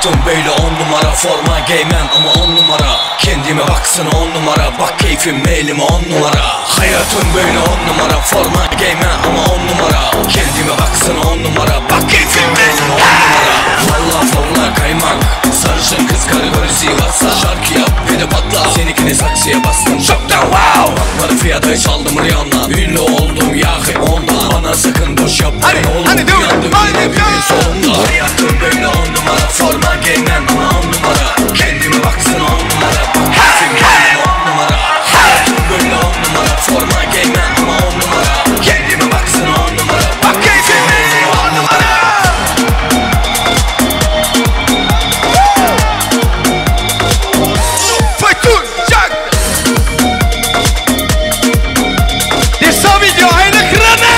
Hayatım böyle on numara Forma giymem ama on numara Kendime baksana on numara Bak keyfim meylim on numara Hayatım böyle on numara Forma giymem ama on numara Kendime baksana on numara Bak keyfim meylim on numara Valla favla kaymak Sarışın kız karı Sivas'a Şarkı yap bir de patla Seninkini saksıya bastım Çok da wow Bakmadı fiyata çaldım Rihanna Ünlü oldum yahi ondan Bana sakın boş yapmayın oğlum hadi dur, Uyandım hadi yine bir gün solumda Hayatım böyle on numara Forma giymem ama on numara Kendime baksana on numara Bak keyfim meylim on numara Hayatım böyle on numara Forma giymem ama on numara Kendime baksana on numara Bak keyfim meylim on numara Faytun, Jack! Disa video ajde krene!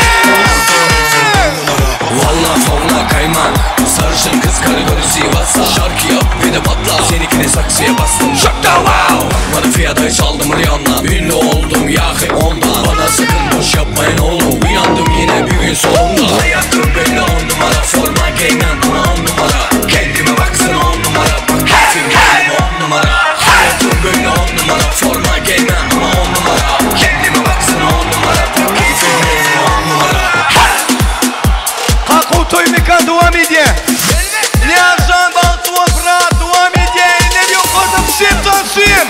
Valla favla kaymak Sarışın kız karı Sivas'a Şarkı yap bir de patla Seninkini saksıya bastım Çok da wow Bakmadı fiyata çaldım Rihanna Ünlü oldum yahi ondan Bana sakın boş yapmayın oğlum Uyandım yine bir gün solumda Hayatım böyle on numara Forma giymem ama on numara Kendime baksana on numara Bak keyfim meylim on numara Hayatım böyle on numara Forma giymem ama on numara Kendime baksana on numara Bak keyfim meylim on numara Kakutoj me ka dua mi dje Ljarzan baltua pra dua mi dje Ne vjoходим всем танцуем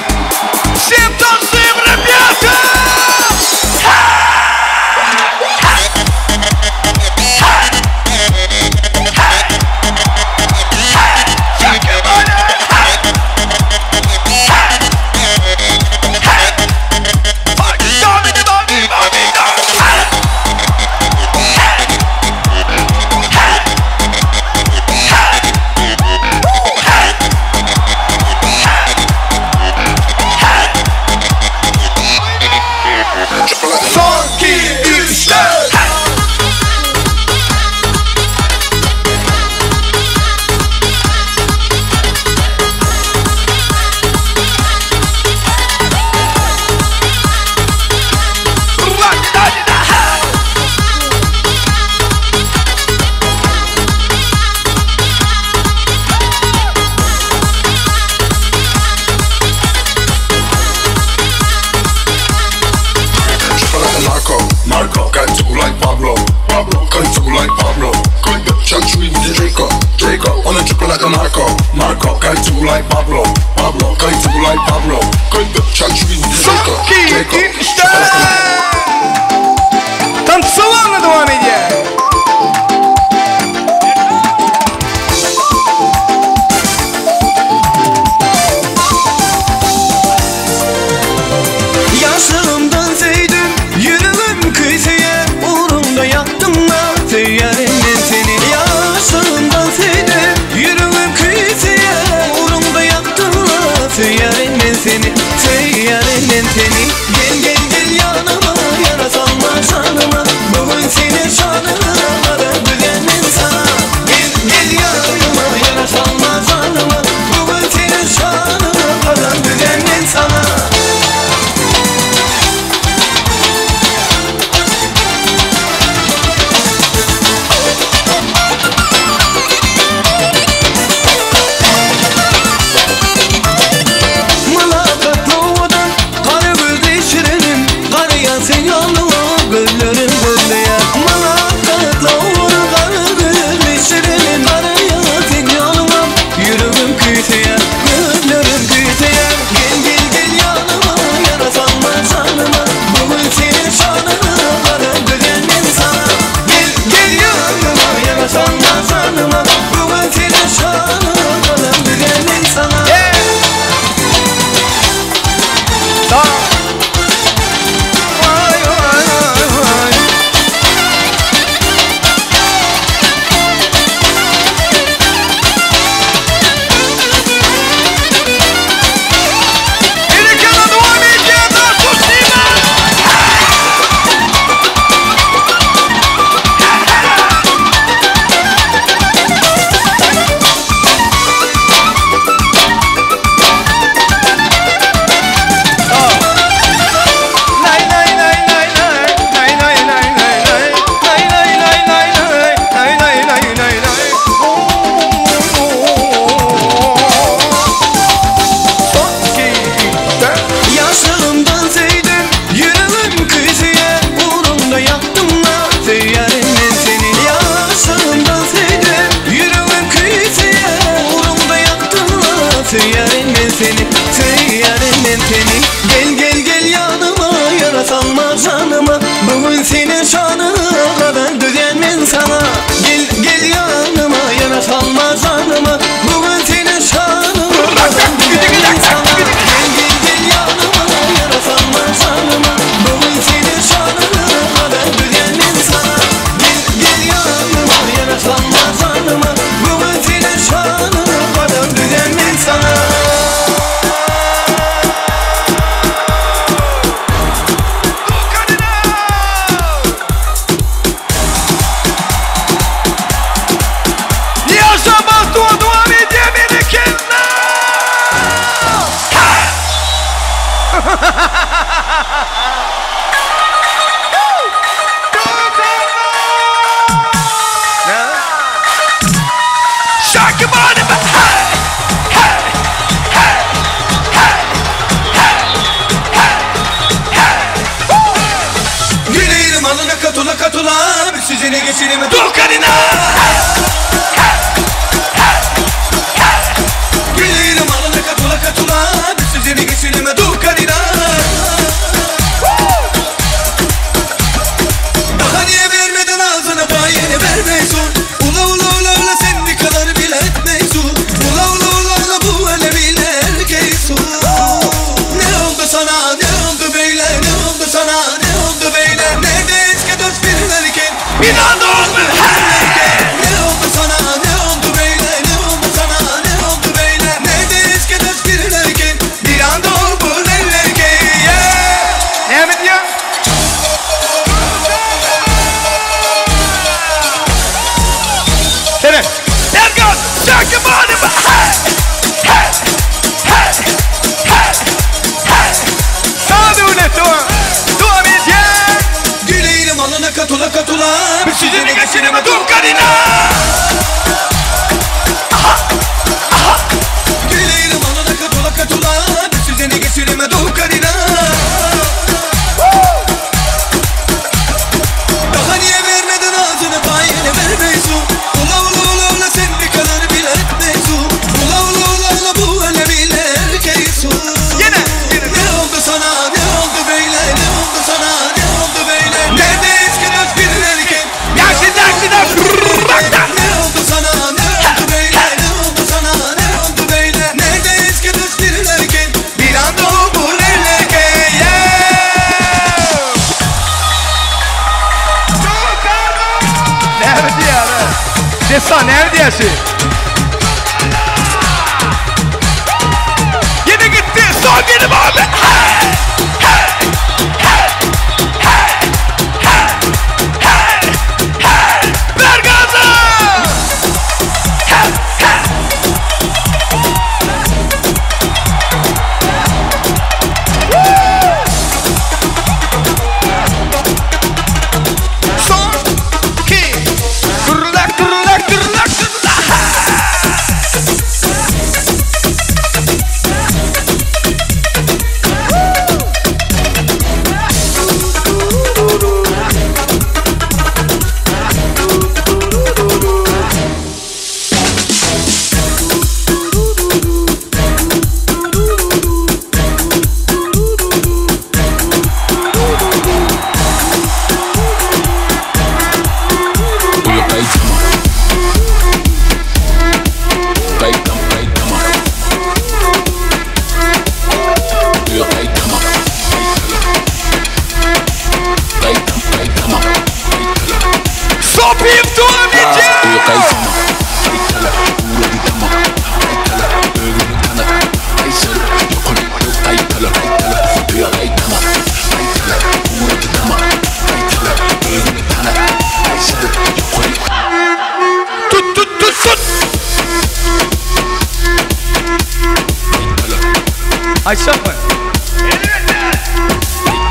Всем танцуем, ребята! Son, 2, 3, 4 Triple like a narco, narco. Got to like Pablo, Pablo. Got to like Pablo. Shot you with the Draco, Draco. On a triple like a narco, narco. Got to like Pablo, Pablo. Got to like Pablo. Shot you with the Draco, 2, Draco. 3, 4 Tancuamy dua mi dje Yaşlığımdan sevdim Yüreğim küseye Uğrunda yaktım da Seyyarem ben seni Yaşlığımdan sevdim Yüreğim küseye Uğrunda yaktım da Seyyarem ben seni Seyyarem ben seni Gel gel gel yanıma Yara salma canıma Bugün seni şanıma. geçireme Dukarina Gülerim alana katula katula Düşsüzeni geçireme Dukarina Daha niye vermeden ağzına payını vermeysun Ula ula ula ula sen ne kadar bile etmeysun Ula ula ula ula bu elemiyle erkeysun Ne oldu sana ne oldu böyle ne oldu sana ne oldu böyle Nerede eski dost birlerken Bir anda oldu Ne oldu sana ne oldu böyle ne oldu sana ne oldu böyle Nerede eski dost birlerken Bir anda oldu ellerken Yeah Näme diýýäň? Seret. Erkan, shake your body. Hey, hey, hey, hey, hey. Sag döwlet dowam. Dowam edýär. Gülerim alana katula katula Bir süzüni geçireme Dukarina. Gülerim alana katula katula Düşsüzeni geçireme Dukarina Daha niye vermeden ağzını payını vermeysun Ula ula ula ula sen ne kadar bile etmeysun Ula ula ula ula bu elemiyle erkeysun Yine, yine. Ne oldu sana ne oldu böyle ne oldu sana ne oldu böyle Nerede eski dost birlerken Ýagşy, ýagşy, ýagşy. Ne oldu sana ne oldu böyle ne oldu sana ne oldu böyle Nerede eski dost birlerken Bir anda oldu ellerken Yeah! Näme diýýär? Dessan näme diýýärsi? Ýene gitdi. Son gelip abi. Hey! Hey! Hey! Hey! Hey! Hey! Hey! Ver gazı! Hey! Hey! Son iki Gürlek gürlek gürlek gürlek. Sopim dowam edýär. Tut tut tut tut. Aýtjakmy?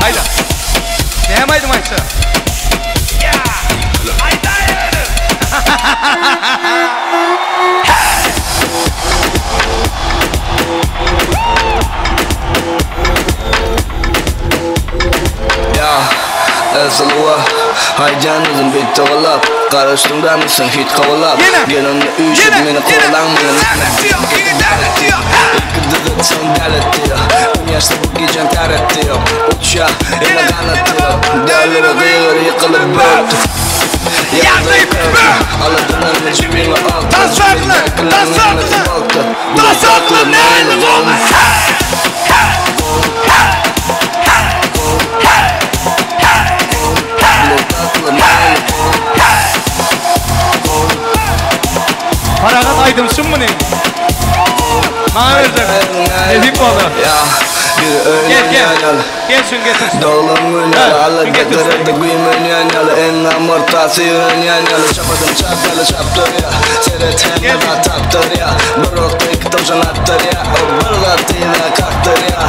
Aýda. Näme aýdym aýtsa? Ya Ezilwa Haýjanyzym bitti gylap Garaşdym mısın hit kovalap Ýene! Gelenle üýşüp Ýene! meni Ýene! kovalan Dälet diýýär, dälet diýýär. Kıdırıtsın dälet diýýär Yaşta bu gecem ter diýýär Uçýa ene ganat diýýär Dällere gygyr ýykylyp bökdü Ýagdaý bök! Aladyndan jübiňe aldy Tasakla! Tasakla! Tasakla näme bolma? Hey! Hey! Hey! Hey! Hey! Hey! Hey! Hey! Paragat aýdymçym muny? Maňa berjek. Nesip boldy. Ya bir öyle Gel gel. Gel şuny getir. Dağılım Ha, yalı getir. Getirdi güymen yanyalı En amortası yürün yanyalı Çapadım çapalı çaptır ya Seret Gel. hem taptır ya Bir okta iki tavşan attır ya Bir lattıyla kalktır ya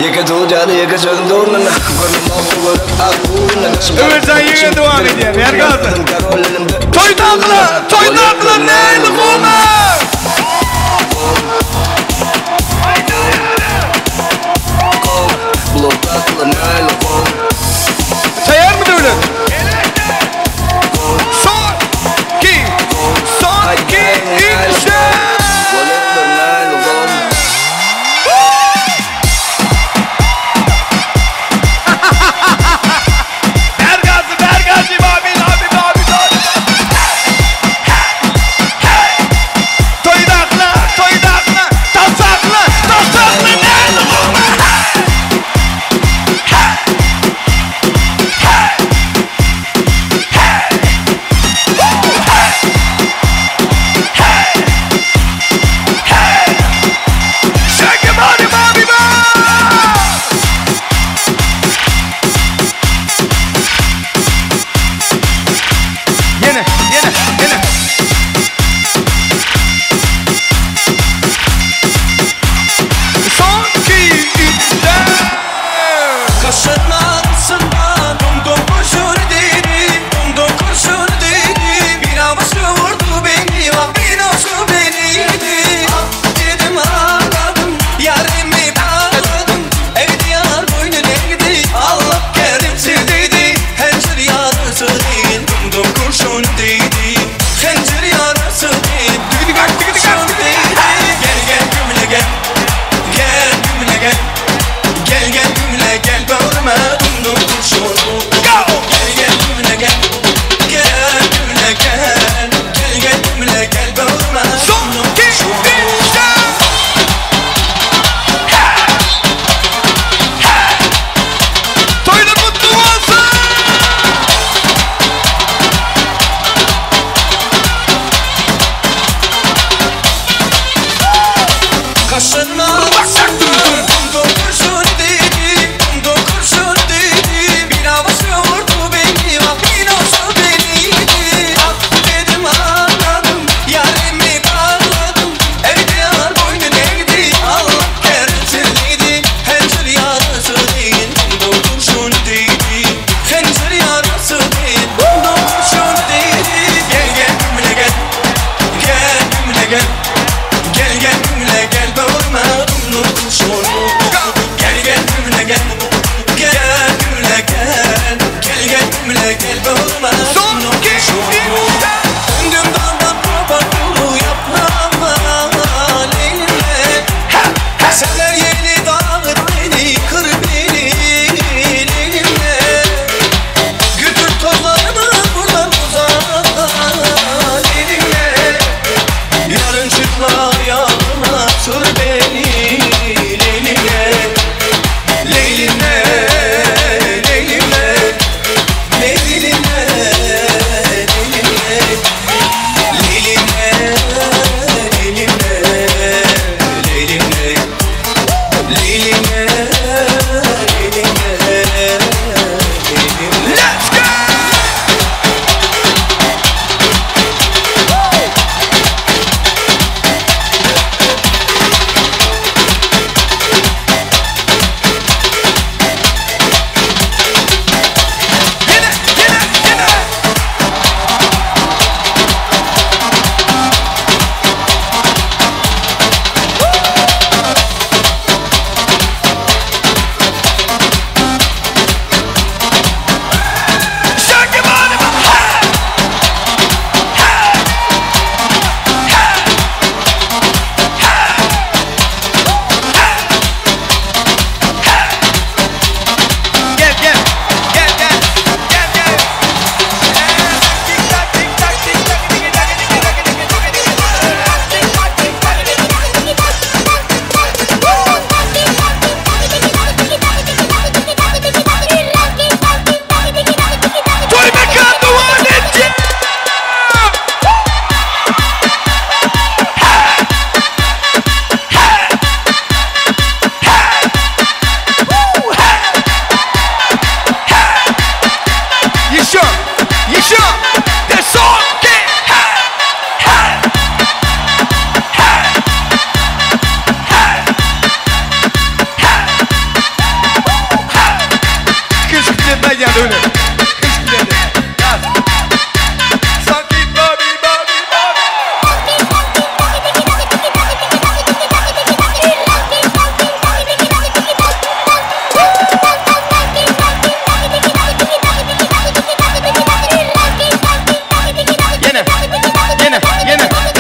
Yeke doğacağını yeke sözüm doğruna Gönlüm oldu görüp aklına Ömürjan ýene dowam edýär. Ber gazy. Toýdagylar, toýdagylar näli bolma? Taýýarmy döwlet? Son.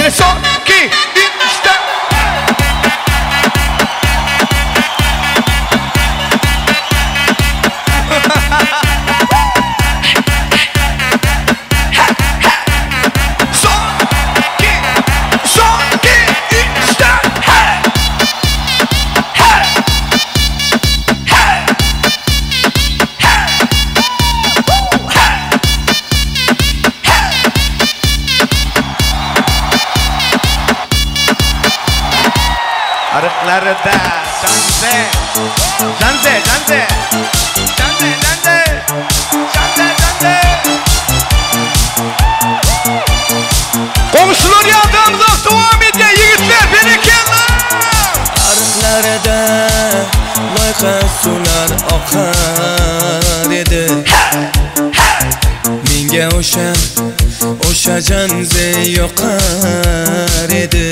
Hadi son, 2, 3, 4. Son, 2, son, 2, 3, 4. Hey! Hey! Hey! Hey! Woo! Hey! Hey! Arıklarda Canze, Canze, Canze, Canze, Canze, Canze, Canze. Goňşular ýardamyza dowam edýär ýigitler berekella. Ariqlarda loyqa suvlar oqar edi. Menga o'sha, o'sha janze yoqar edi.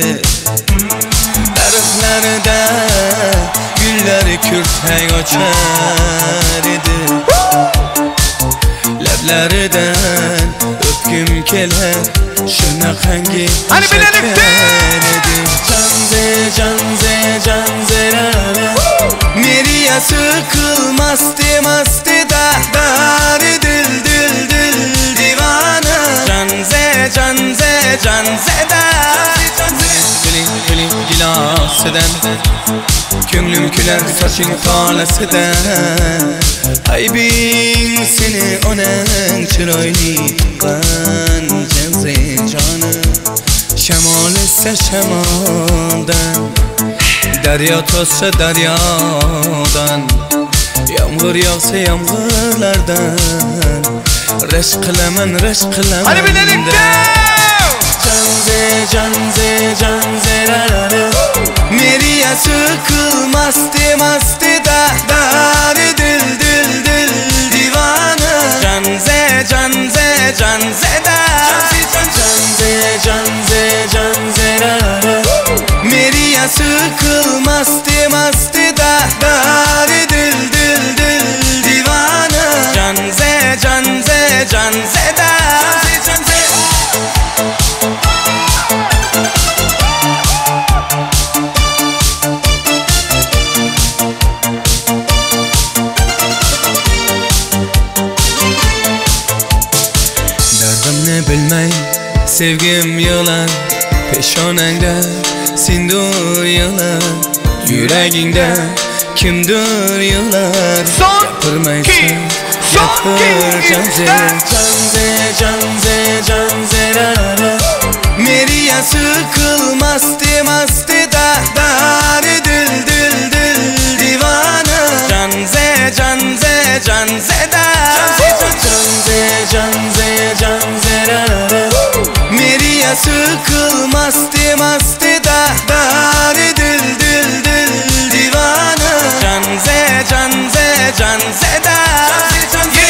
Daraxtlarda gullar kurtak ochar edi. Lablaridan o'pgim kelar, shunaqangi Hani bilelikte! shakar edi. Janze, janze, janze la la. Meriya sıkılmazdı mastı da dari dil dil dil divana. Janze, janze, janze da. Gili gili gilasidan Ko'nglim kular soching xolasidan. Aybing seni onang chiroyli tuqqan janze jonim. Shamol esa shamoldan, daryo toshsa daryodan, yomg'ir yog'sa yomg'irlardan. Rashk qilaman, rashk qilaman. Hadi bilelikte! Janze, janze, janze la la la. Meriya sıkılmazdı mastı da dari dil dil dil divana. Janze, janze, janze da. Janze, janze, janze la la. Meriya sıkılmazdı mastı da dari dil dil dil divana. Janze, janze, janze da. Janze. Dardimni bilmay sevgim yig'lar, peshonangda sendur yig'lar, yuragingda kimdir yig'lar. Son, Gapirmaysan, 2, son, gapir 2, janze, 3, 4. janze, janze, janze la la. Meriya sıkılmazdı mastı da dari dil dil dil divana. Janze, janze, janze da. Janze, janze, janze la la. Meriya sıkılmazdı mastı da dari dil dil dil divana. Janze, janze, janze da. Janze.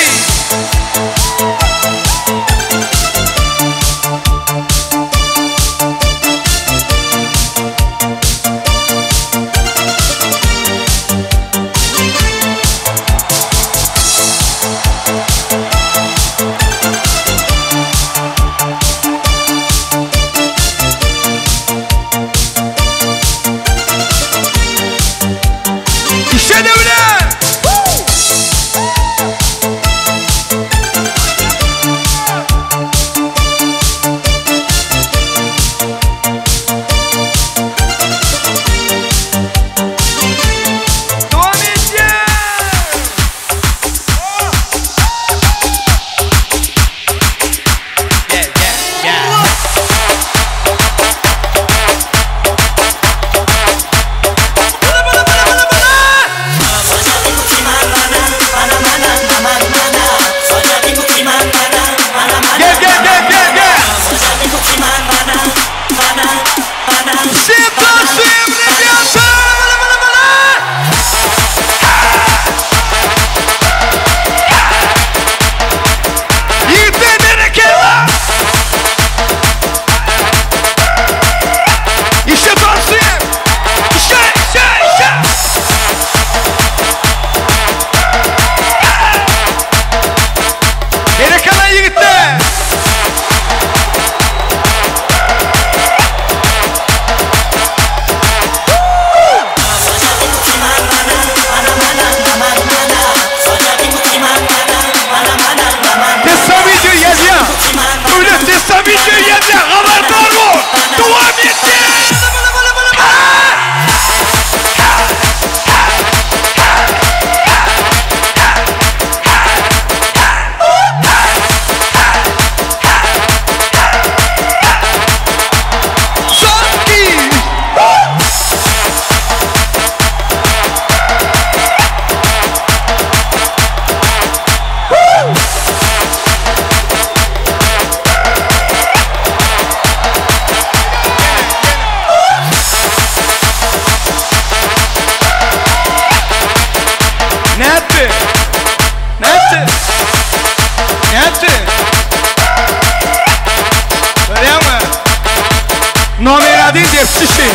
один depçişi.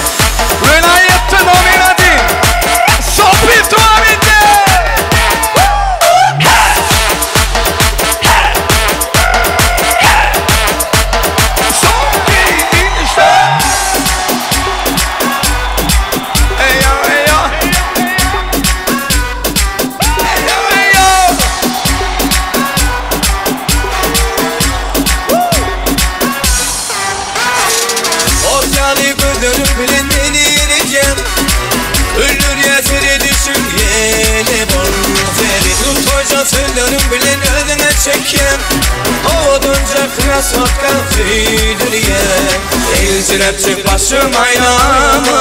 Welaýatda nomer один. Sopy Tuamide! Soki işte. Eyo eyo. Eyo eyo. Ortalı gözlerim bilen beni yeneceğim. Ölür yesiri düşün yeni bol seri. Tutacak sözlerim bilen özüne çekem. Ovodunca krasotka süydürüyen. Elçirepçi başım aylama.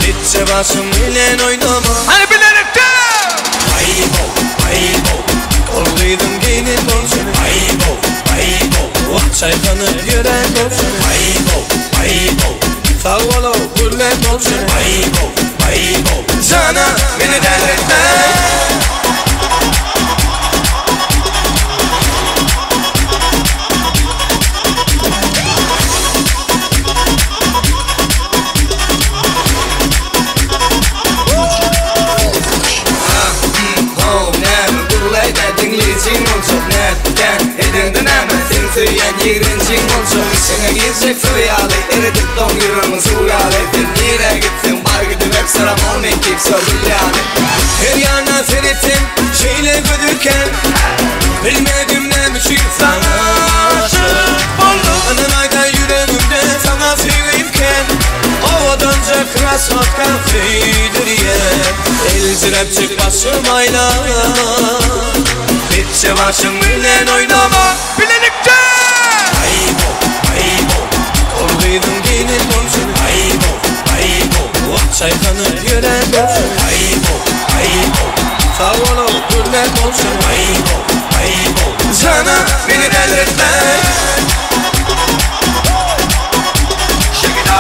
Bitçe başım bilen oynama. Hadi bilerekte. Aybo, aybo. Olduydum gelin olsun. Aybo, aybo. Çaykanı gören olsun. Aybo, aybo. Sağ ol o gürlen olsun. Aybo, aybo. Sana beni delirtme. Girecek sıryalı, eritip don yüreğimi suralı. Sen nereye gitsin, bar gidip hep sıram olmayıp yani. Her yana seyrettim, şeyle gözüken. Bilmedim ne biçim sana aşık oldum. Anan ayda yüreğimde sana sevgiyken. Ovadanca krasotka süydürüyen. Elzirep başım aylama. Bitçe başım bilen oynama. Bilelikte. Aybo, aybo. Olduydum gelin olsun. Aybo, aybo. Çaykanı gören olsun. Aybo, aybo. Sağ ol o gürlen olsun. Aybo, aybo. Sana beni delirtme. Shake it up.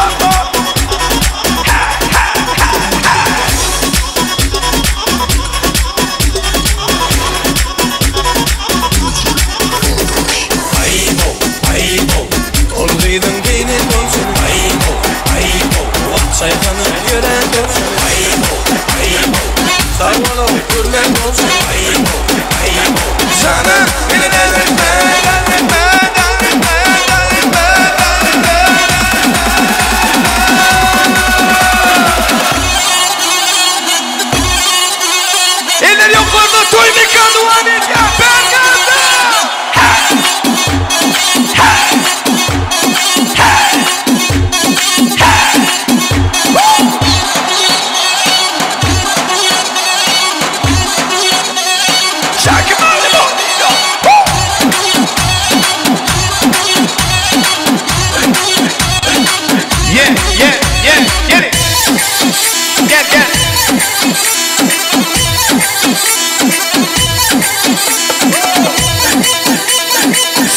Aybo, aybo. Olduydum gelin olsun. Aybo, aybo. Çaykanı gören olsun. Aybo, aybo. Sağ ol o gürlen olsun. Aybo, aybo. Sana beni delirtme. Delirtme, delirtme, delirtme, delirtme. Eller yukarıda toy mekanı var ya Bergazda. Şarkı böyle oluyor. Yeah, yeah, yeah, get it. Gel, gel.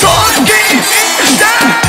Son iki, üç, dört.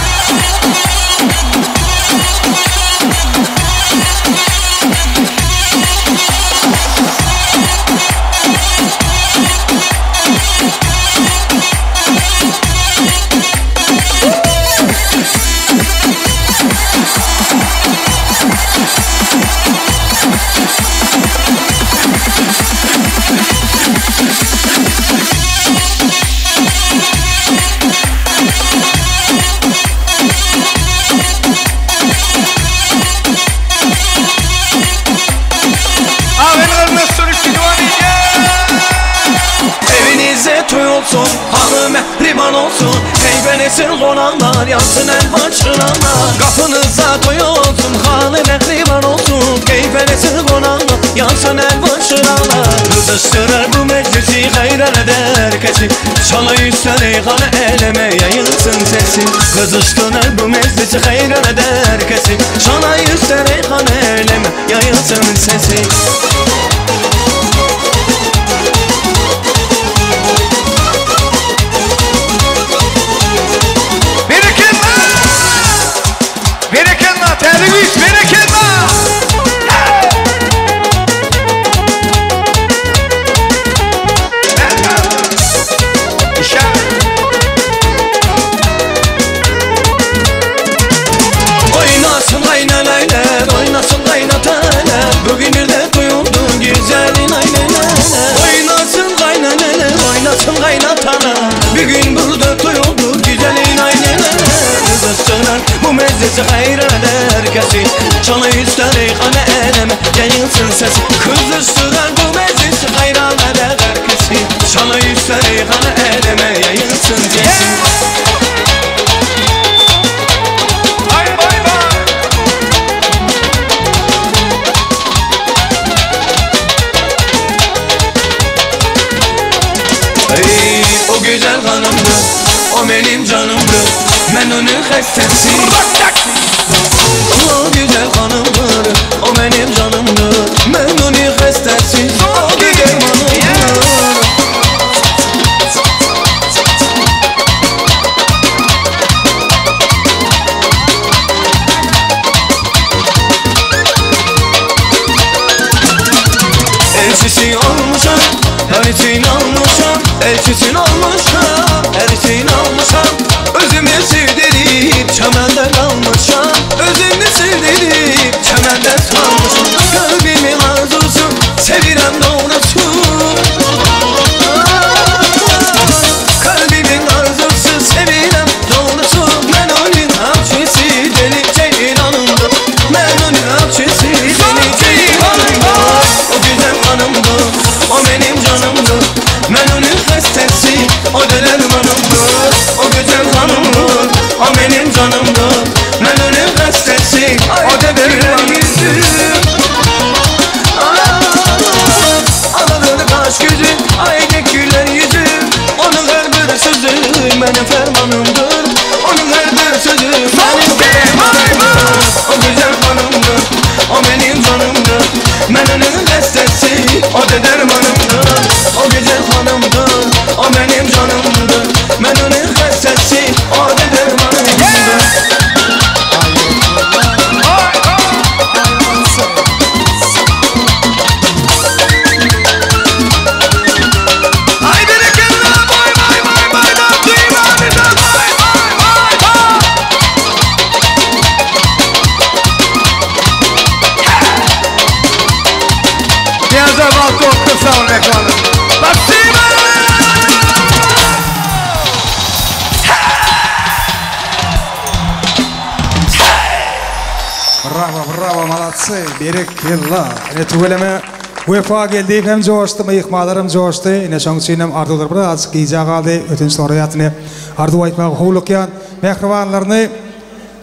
Evinize toy olsun, hanı mehriban olsun. Heybenesin konaklar, yansın elvan çıranlar. Kapınıza toy olsun, hanı mehriban olsun. Heybenesin konaklar, yansın elvan çıranlar. Kızıştırır bu meclisi, hayran eder kesi. Çalı üstüne hanı eleme yayılsın sesi. Kızıştırır bu meclisi, hayran eder kesi. Çalı üstüne hanı eleme yayılsın sesi. Berekella! Terbiş, berekella! Oynasın. Bugün irde toy oldu güzelin aynene Oynasın kaynanene oynasın kaynatana Bugün burada toy oldu güzelin aynene Kızısının bu mezesi hayran herkesi Çalı ister eyhane eleme yayılsın sesi Kızısının bu mezesi hayran herkesi Çalı ister eyhane eleme yayılsın sesi Ay bay bay. Ey o güzel hanımdı O benim canımdı Ben onun hastası O güzel hanımdır O benim canımdır Ben onun hastası O güzel hanımdır Elçisi olmuşam, her şeyin almışam Elçisin olmuşam, her şeyin almışam Özümü sevdirip çemende kalmışam Özümü sevdirip çemende salmışam Kalbimin arzusu, sevirem doğrusu Kalbimin arzusu, sevirem doğrusu Ben onun avcısı, deli ceylanımdır Ben onun avcısı, deli ceylanımdır O güzel hanımdır, o benim canımdır Ben onun hastası, o dermanımdır O güzel hanımdır, o benim canımdır Ben onun hastası, o dermanımdır Ağladı kaş gözü, ay dek güler yüzü Onun her bir sözü benim fermanımdır Onun her bir sözü benim fermanımdır O güzel hanımdır, o benim canımdır Ben onun hastası, o da dermanımdır O güzel hanımdır, o benim canımdır Ben onun hastası, o da dermanımdır Ay berekella bay bay bay bay da duymadı da bay bay bay bay. Niyaza balkon kısa mekranı. Spasibo! Bravo, bravo, молодцы. Berekella. Ine tüweleme Wepa Geldiýew hem joşdy, myhmanlar hem joşdy. Ine şoň üçin hem arzuwlar birazajyk gijä galdy. Ötünç soraýas ine arzuw aýtmaga howlukýan mähribanlaryny,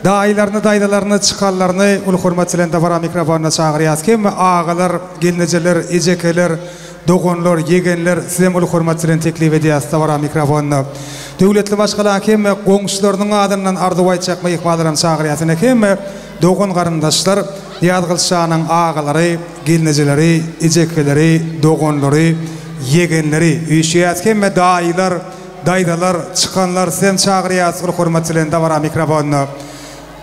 daýylaryny, daýzalaryny, çykanlaryny uly hormat bilen dabara mikrofonyna çagyrýas. Hemme agalar, gelnejeler, ejekeler, doganlar, ýegenler sizem uly hormat bilen teklip edýäs dabara mikrofonyna. Döwletli maşgalaň hemme goňşularynyň adyndan arzuw aýtjak myhmanlaram çagyrýas. Ine hemme Dogan-garyndaşlar Nyýazgylyç şanyň agalary, gelnejeleri, ejekeleri, doganlary, ýegenleri, üýşýäs hemme daýylar, daýzalar, çykanlar sizem çagyrýas uly hormat bilen dabara mikrofonyna.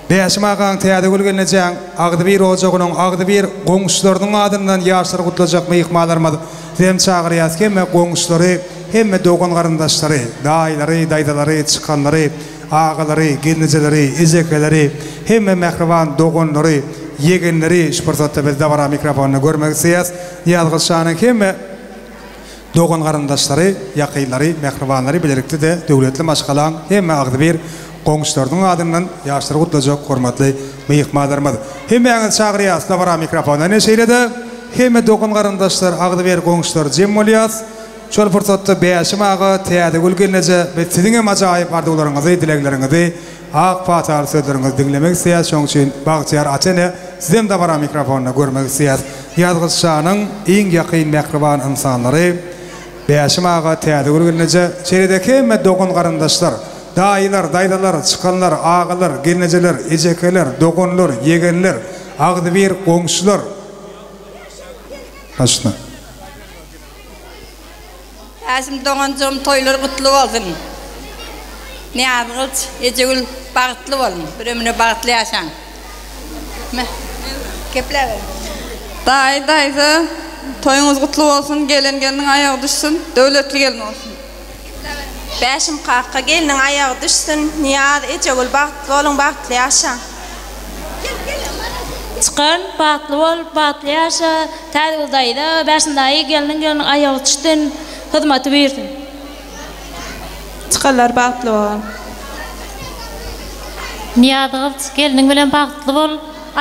Bäşim agaň, Täzegül gelnejäň, agzybir ojagynyň, agzybir goňşularynyň adyndan ýaşlary gutlajak myhmanlarymyz sizem çagyrýas hemme goňşulary, hemme dogan-garyndaşlary, daýylary, daýzalary, çykanlary, Agalary, gelnejeleri, ejekeleri, hemme mähriban doganlary, ýegenleri şu pursatda biz dabara mikrofonynda görmek isleýäs. Nyýazgylyç şanyň hemme dogan-garyndaşlary, ýakynlary, mähribanlary bilelikde-de döwletli maşgalaň hemme agzybir goňşularynyň adyndan ýaşlary gutlajak hormatly myhmanlarymyz. Hemmäňizi çagyrýas dabara mikrofonyna. Ine şeýle-de hemme dogan-garyndaşlar, agzybir goňşular jem bolýas. Şol pursatda Bäşim aga, Täzegül gelneje, biz siziňem ajaýyp arzuwlaryňyzy, dilegleriňizi, ak pataly sözleriňizi diňlemek isleýäs, şonuň üçin bagtyýar ata-ene sizem dabara mikrofonynda görmek isleýäs. Ýazgylyç şanyň iň ýakyn mähriban ynsanlary Bäşim aga, Täzegül gelneje, şeýle-de hemme dogan-garyndaşlar, daýylar, daýzalar, çykanlar, agalar, gelnejeler, ejekeler, doganlar, ýegenler, agzybir goňşular. Haçna. Bäşim doganjygym toýlar gutly bolsun. Nyýazgylyç, Ejegül bagtly boluň. Bir ömre bagtly ýaşaň. Me. Gepläber. Daýy, daýza, toýuňyz gutly bolsun, gelen gelniň aýagy düşsün, döwletli gelin bolsun. Bäşim kaka, gelniň aýagy düşsün, Nyýaz, Ejegül bagtly boluň, bagtly ýaşaň. Çykan, bagtly bol, bagtly ýaşa, Täzegül daýza, Bäşim daýy, gelniň gelniň aýagy düşsün, hyzmaty buýursyn. Çykanlar bagtly bol. Nyýazgylyç, gelniň bilen bagtly bol,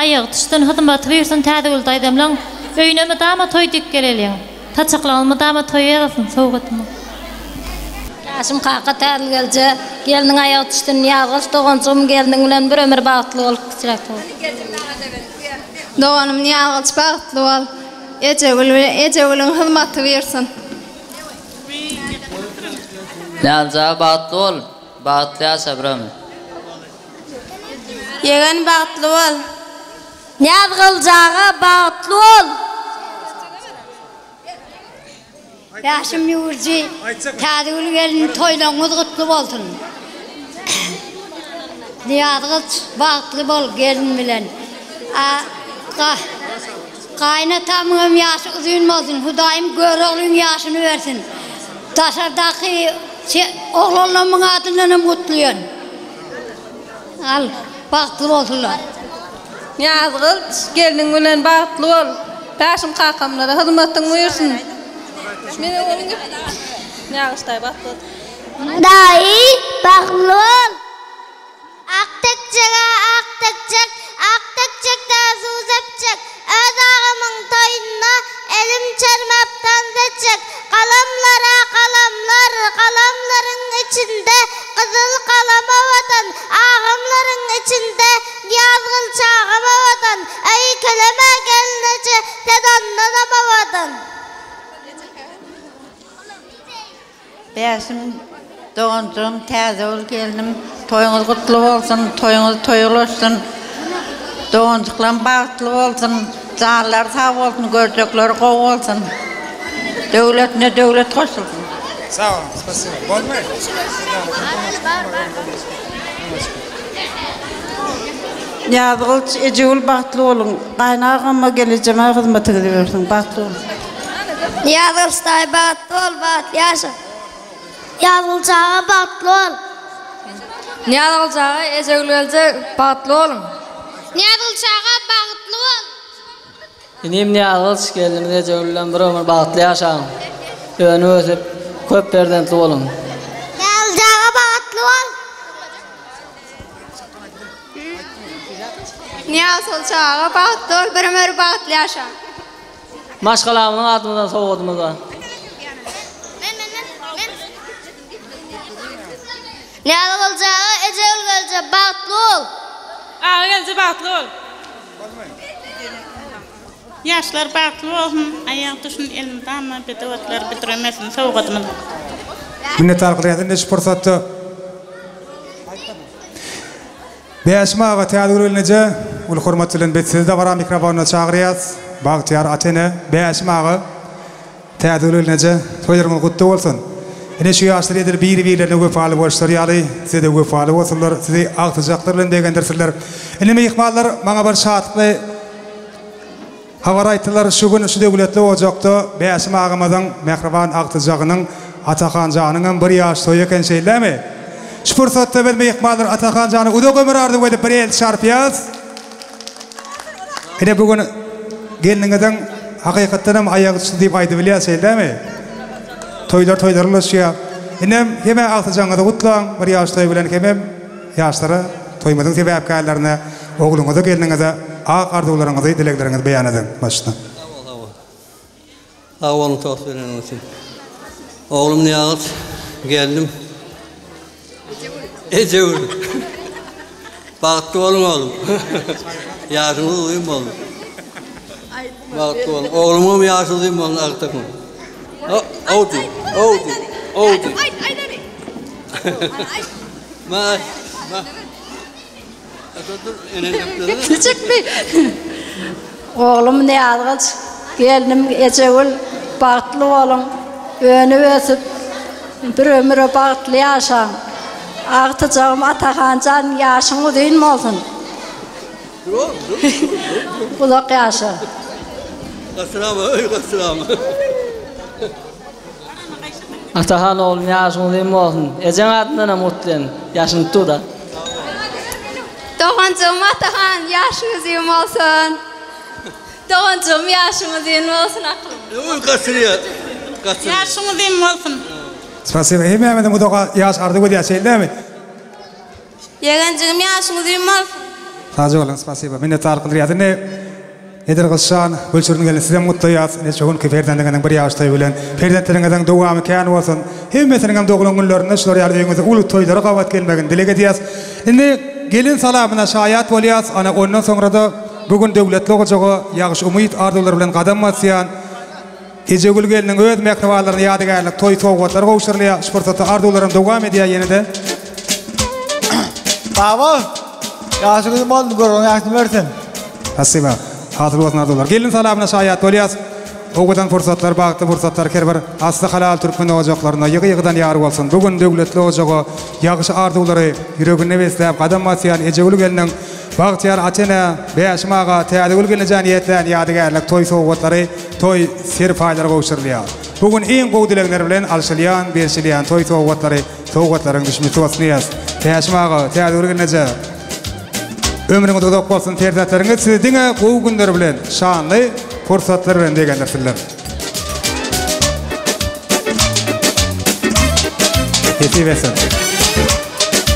aýagy düşsün, hyzmaty buýursyn Täzegül daýzamlaň öýüne mydama toý dik geleliň. Saçaklaryňyz mydama toý ýazylsyn, sowgatymyz. Bäşim kaka Täzegül gelje, gelniň aýagy düşsün, Nyýazgylyç doganjygym gelniň bilen bir ömür bagtly bol, kiçiräk bol. Doganym Nyýazgylyç bagtly bol. Ejegül bilen Ejegülüň hyzmaty buýursyn. Nyýazja bagtly bol, bagtly ýaşa bir ömür. Ýegen bagtly bol. Nyýazgylyç aga bagtly bol. Bäşim ýüwürji, Täzegül gelin toýlaryňyz gutly bolsun. Nyýazgylyç bagtly bol gelin bilen. Gaýynatamyňam ýaşy uzyn bolsun, Hudaýym Göroglyň ýaşyny bersin. Daşardaky oglanlarymyň adyndanam gutlaýan. Al, bagtly bolsunlar. Nyýazgylyç, gelniň bilen bagtly bol. Bäşim kakamlara hyzmatyň buýursyn. Nyýazgylyç daýy bagtly bol. Daýy, bagtly bol. Ak tekjege ak tekjek, ak tekjekde suw sepjek, Öz agamyň toýunda elim çermäp tans etjek, Galamlara galamlar, galamlaryň içinde gyzyl galam owadan, Agamlaryň içinde Nyýazgylyç agam owadan, Öýkeleme gelneje, sen ondanam owadan. Bäşim doganjygym Täzegül gelnim toýuňyz gutly bolsun toýuňyz toýa ulaşsyn doganjyklarym bagtly bolsun janlary sag bolsun görjekleri gowy bolsun döwletine döwlet goşulsyn. Sag boluň, spasiba. Bolmy? Nyýazgylyç Ejegül bagtly boluň. Gaýynagama gelejeme hyzmatyňyzy bersin. Bagtly boluň. Nyýazgylyç daýy bagtly bol bagtly ýaşa. Nyýazgylyç aga bagtly bol. Nyýazgylyç aga Ejegül gelje bagtly boluň. Nyýazgylyç aga bagtly bol. Inim Nyýazgylyç gelnimiz Ejegül bilen bir ömür bagtly ýaşaň. Önüp ösüp köp perzentli boluň. Nyýazgylyç aga bagtly bol. Nyýazgylyç aga bagtly bol bir ömür bagtly ýaşa. Maşgalamyzyň adyndan sowgadymyz bar. Nyýazgylyç aga Ejegül gelje bagtly bol. Aga gelje bagtly bol. Ýaşlar bagtly bolsun, aýagy düşün elmydama bedew atlar büdremesin sowgadymyz. Minnetdarlyk bildirýäs. Indi şu pursatda Bäşim aga, Täzegül gelneje, uly hormat bilen biz sizi dabara mikrofonyna çagyrýas. Bagtyýar ata-ene, Bäşim aga, Täzegül gelneje, toýlaryňyz gutly bolsun! Ine şu ýaşlar edil biri-birlerine wepaly boluşlary ýaly, size-de wepaly bolsunlar, sizi agtyjaklar bilen begendirsinler. Indi myhmanlar maňa bir şatlykly Habar aýtdylar, şu gün şu döwletli ojakda Bäşim agamyzyň mähriban agtyjagynyň Atahan janyňam bir ýaş toýy eken şeýlemi? Şu pursatda biz myhmanlar Atahan jana uzak ömür arzuw edip bir el çarpýas. Ine bu gün gelniňiziň hakykatdanam aýagy düşdi diýip aýdybilýäs şeýlemi? Toýlar toýlara ulaşýar. Inem hemä agtyjagyňyzy gutlaň bir ýaş toýy bilen hemem ýaşlara toýumyzyň sebäpkärlerine Ogluňyza gelniňize ak arzuwlaryňyzy dilegleriňizi beýan ediň başda. Sag bol sag bol. Sag boluň tost bereniňiz üçin. Oglum Nyýagyz gelnim Ejegül. Bagtly boluň oglum. Ýaşyňyz uzyn bolsun. Bagtly boluň. Oglumyňam ýaşy uzyn bolsun agtygyň. Owdy, owdy, owdy. Ma, ma. Gepleşikmi? Oglum Nyýazgylyç, gelnim Ejegül bagtly boluň, önüp ösüp, bir ömüre bagtly ýaşaň. Agtyjagym Atahanjan ýaşyň uzyn bolsun. Uzak ýaşa. Atahan oglum ýaşyň uzyn bolsun. Ejeň adyndanam gutlaýan. Ýaşyny tuda. Doganjygym Atahan ýaşyň uzyn bolsun. Doganjygym ýaşyň uzyn bolsun akylyň. Öý gaçyrýar. Gaçyrýar. Ýaşyň uzyn bolsun. Spasiba hemmämizem uzak ýaş arzuw edýäs şeýle dälmi? Ýegenjigim ýaşyň uzyn bolsun. Sagja boluň spasiba minnetdarlyk bildirýäs indi Nedir Gylyçjan Gülşirin gelin sizem gutlaýas neçe günki perzendiňiziň bir ýaş toýy bilen perzentleriňiziň dowamy kän bolsun hemmesiniňem doglan günlerinde şular ýaly öýüňizde uly toýlara gabat gelmegini dileg edýäs indi gelin salamyna şaýat bolýas ana ondan soňrada bu gün döwletli ojaga ýagşy umyt arzuwlar bilen gadam basýan Ejegül gelniň öz mähribanlaryna ýadygärlik toý sowgatlary gowşurylýar. Şu pursatda arzuwlarym dowam edýär ýene-de. Baba, ýaşyň uzyn bolsun, görgüň ýagşyny bersin. Spasiba. Hasyl bolsun arzuwlar. Gelin salamyna şaýat bolýas. Owadan pursatlar, bagtly pursatlar her bir asly halal türkmen ojaklarynda ýygy-ýygydan ýar bolsun. Bu gün döwletli ojaga ýagşy arzuwlary ýüreginde besläp gadam basýan Ejegül gelniň Bagtyýar ata-enä, Bäşim aga, Täzegül gelnejä niýetlän ýadygärlik toý sowgatlary, toý serpaýlary gowşurylýar. Bu gün iň gowy dilegler bilen alşylýan, berşilýän toý sowgatlary, sowgatlaryň düşümisi bolsun diýýäs. Bäşim aga, Täzegül gelneje, ömrüňiz uzak bolsun, perzentleriňiz sizi diňe gowy günler bilen, şanly pursatlar bilen begendirsinler. Nesip etsin.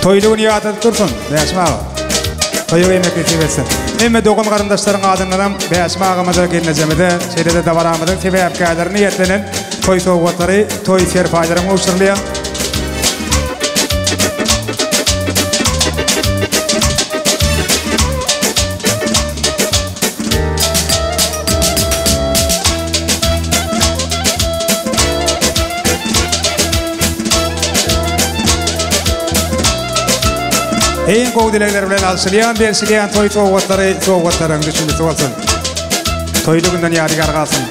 Toýly gün ýadadyp dursun, Bäşim aga. Toýa gelmek nesip etsin. Hemme dogan garyndaşlaryň adyndanam Bäşim agamyza, gelnejemize, şeýle-de dabaramyzyň sebäpkärlerine niýetlenen toý sowgatlary, toý serpaýlary gowşurylýar. Iň gowy dilegler bilen alşylýan, berşilýän toý sowgatlary sowgatlaryň düşünjesi bolsun. Toýly günden ýadygär galsyn.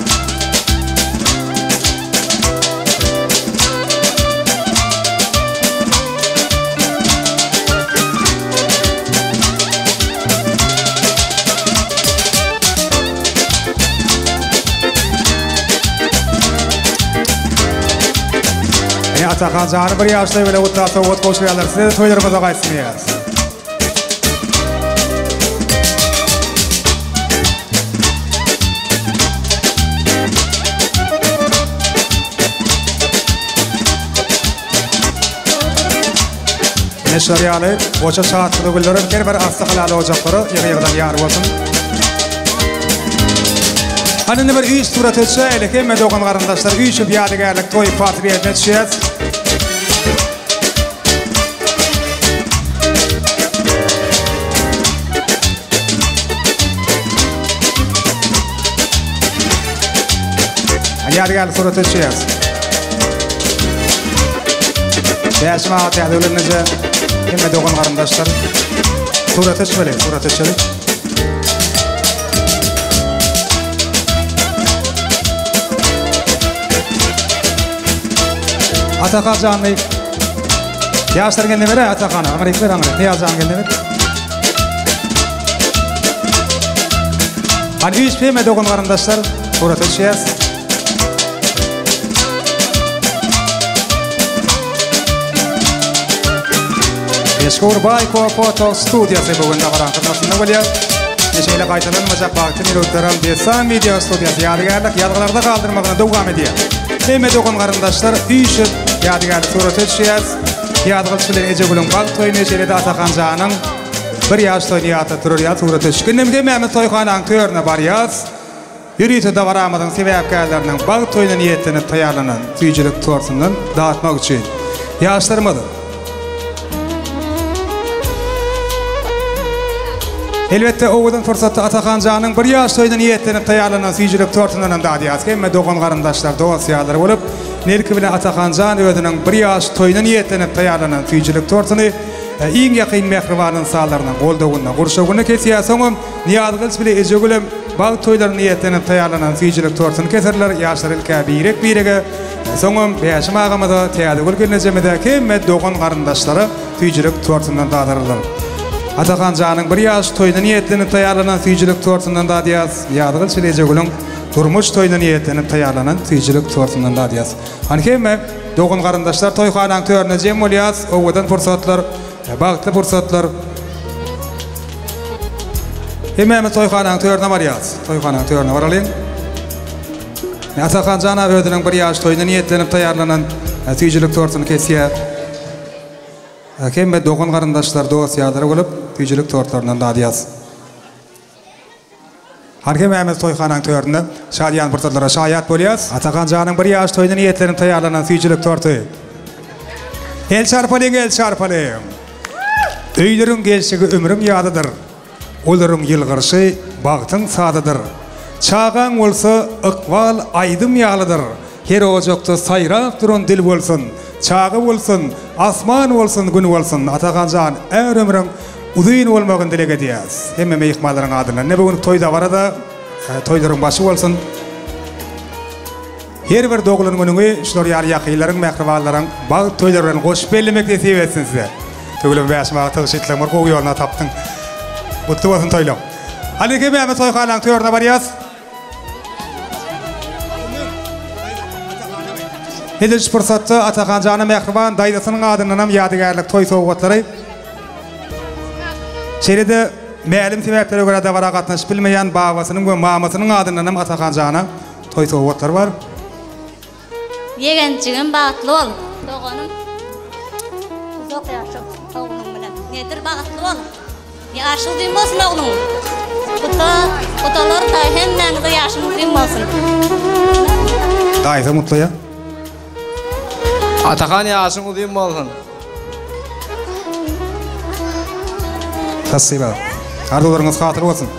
Ene Atahan jany bir ýaşda bile gutla sowgat gowşurýarlar. Size-de toýlaryňyza gaýtsyn diýýäris. Ine şular ýaly goşa şatlygy günlerem her bir asly halal ojaklara ýygy-ýygydan ýar bolsun. Hany indi bir üýş surata düşäýeli, hemme dogan-garyndaşlar üýşüp ýadygärlik toý portretine düşýäs. Hany ýadygärlik surata düşýäs. Bäşim aga täze ölenleje hemme dogan garyndaşlar surata düşmeli, surata düşeli. Atakan janly. Ýaşlar gelne bere Atakana. Aňryk ber aňryk. Nyýaz jan gelne ber. Hany üç hemme dogan garyndaşlar surata düşýäs. Meşhur Baýko foto studiýasy bu gün dabaraň hyzmatynda bolýar. Şeýle gaýtalanmajak bagtly minutlaram Dessan wideo studiýasy ýadygärlik ýazgylarda galdyrmagyny dowam edýär. Hemme dogan-garyndaşlar üýşüp ýadygärlik surata düşýäs. Ýazgylyç bilen Ejegülüň bagt toýuny, şeýle-de Atahan janyň bir ýaş toýuny ýatlap durar ýaly surata düşdük. Indem hemmämiz toýhanaň törüne barýas. Ýörite dabaramyzyň sebäpkärleriniň bagt toýuna niýetlenip taýýarlanan süýjülik tortundan datmak üçin ýaşlarymyz Elbetde, owadan pursatda Atahan janyň bir ýaş toýuna niýetlenip taýýarlanan süýjülik tortundan hem dadýarys. Hemme dogan-garyndaşlar, dost-ýarlar bolup, Nelki bilen Atahan jan özüniň bir ýaş toýuna niýetlenip taýýarlanan süýjülik tortuny iň ýakyn mähriban ynsanlarynyň goldawynda, gurşawynda kesýär. Soňam Nyýazgylyç bile Ejegülem bagt toýlaryna niýetlenip taýýarlanan süýjülik tortuny keserler, ýaşlar ilk-ä birek-birege, soňam Bäşim agamyza, Täzegül gelnejemize, hemme dogan-garyndaşlara süýjülik tortundan dadararlar. Atahan janyň bir ýaş toýuna niýetlenip taýýarlanan süýjülik tortundan dadýas, Nyýazgylyç bile Ejegülüň durmuş toýuna niýetlenip taýýarlanan süýjülik tortundan dadýas. Hany hemme dogan-garyndaşlar toýhanaň törüne jem bolýas, owadan pursatlar, bagtly pursatlar. Hemmämiz toýhanaň törüne barýas. Toýhanaň törüne baralyň. Atahan jana özüniň bir ýaş toýuna niýetlenip taýýarlanan süýjülik tortuny kesýär. Hemme dogan-garyndaşlar, dost-ýarlar bolup, süýjülik tortlaryndan dadýas. Hany hemmämiz toýhanaň töründe şadyýan pursatlara şaýat bolýas. Atahan janyň bir ýaş toýuna niýetlenip taýýarlanan süýjülik torty. El çarpalyň, el çarpalyň! Öýleriň gelşigi ömrüň ýazydyr. Olaryň ýylgyrşy bagtyň sazydyr. Çagaň bolsa ykbal aýdym ýalydyr. Her ojakda saýrap duran dil bolsun, çaga bolsun, asman bolsun, gün bolsun. Atahan jan, är ömrüň uzyn bolmagyny dileg edýäs. Hemme myhmanlaryň adyndan. Ine bu günki toý dabara-da toýlaryň başy bolsun. Her bir doglan günüňi şular ýaly ýakynlaryň, mähribanlaryň bagt toýlary bilen goşup bellemek nesip etsin size. Tüweleme Bäşim aga tygşytlygyň bir gowy ýoluny tapdyň. Gutly bolsun toýlaň. Hany hemmämiz toýhanaň törüne barýas. Edil şu pursatda Atahan jana mähriban daýzasynyň adyndanam ýadygärlik toý sowgatlary şeýle-de mälim sebäplere görä dabara gatnaşyp bilmeýän babasynyň we mamasynyň adyndanam Atahan jana toý sowgatlary bar. Ýegenjigim bagtly bol. Doganym uzak ýaşa ogluň bilen. Nedir bagtly bol. Ýaşy uzyn bolsun ogluň. Guda, gudalar da hemmäňize ýaşyň uzyn bolsun. Daýza mutlaýa. Atahan ýaşyň uzyn bolsun. Spasiba. Arzuwlaryňyz hasyl bolsun.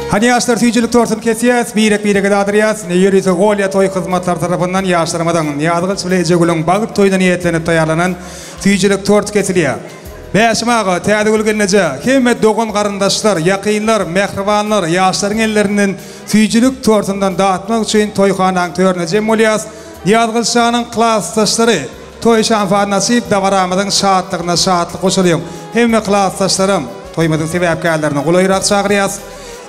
Hany ýaşlar süýjülik tortuny kesýäs, birek-birege dadyrýas. Ne ýörite Olýa toý hyzmatlary tarapyndan ýaşlarymyzyň Nyýazgylyç bile Ejegülüň bagt toýuna niýetlenip taýýarlanan süýjülik torty kesilýär. Bäşim aga, Täzegül gelneje, hemme dogan-garyndaşlar, ýakynlar, mähribanlar ýaşlaryň ellerinden süýjülik tortundan datmak üçin toýhanaň törüne jem bolýas. Nyýazgylyç janyň klasdaşlary Toý şampan açyp dabaramyzyň şatlygyna şatlyk goşalyň. Hemme klasdaşlarym, toýumyzyň sebäpkärlerini golaýrak çagyrýas.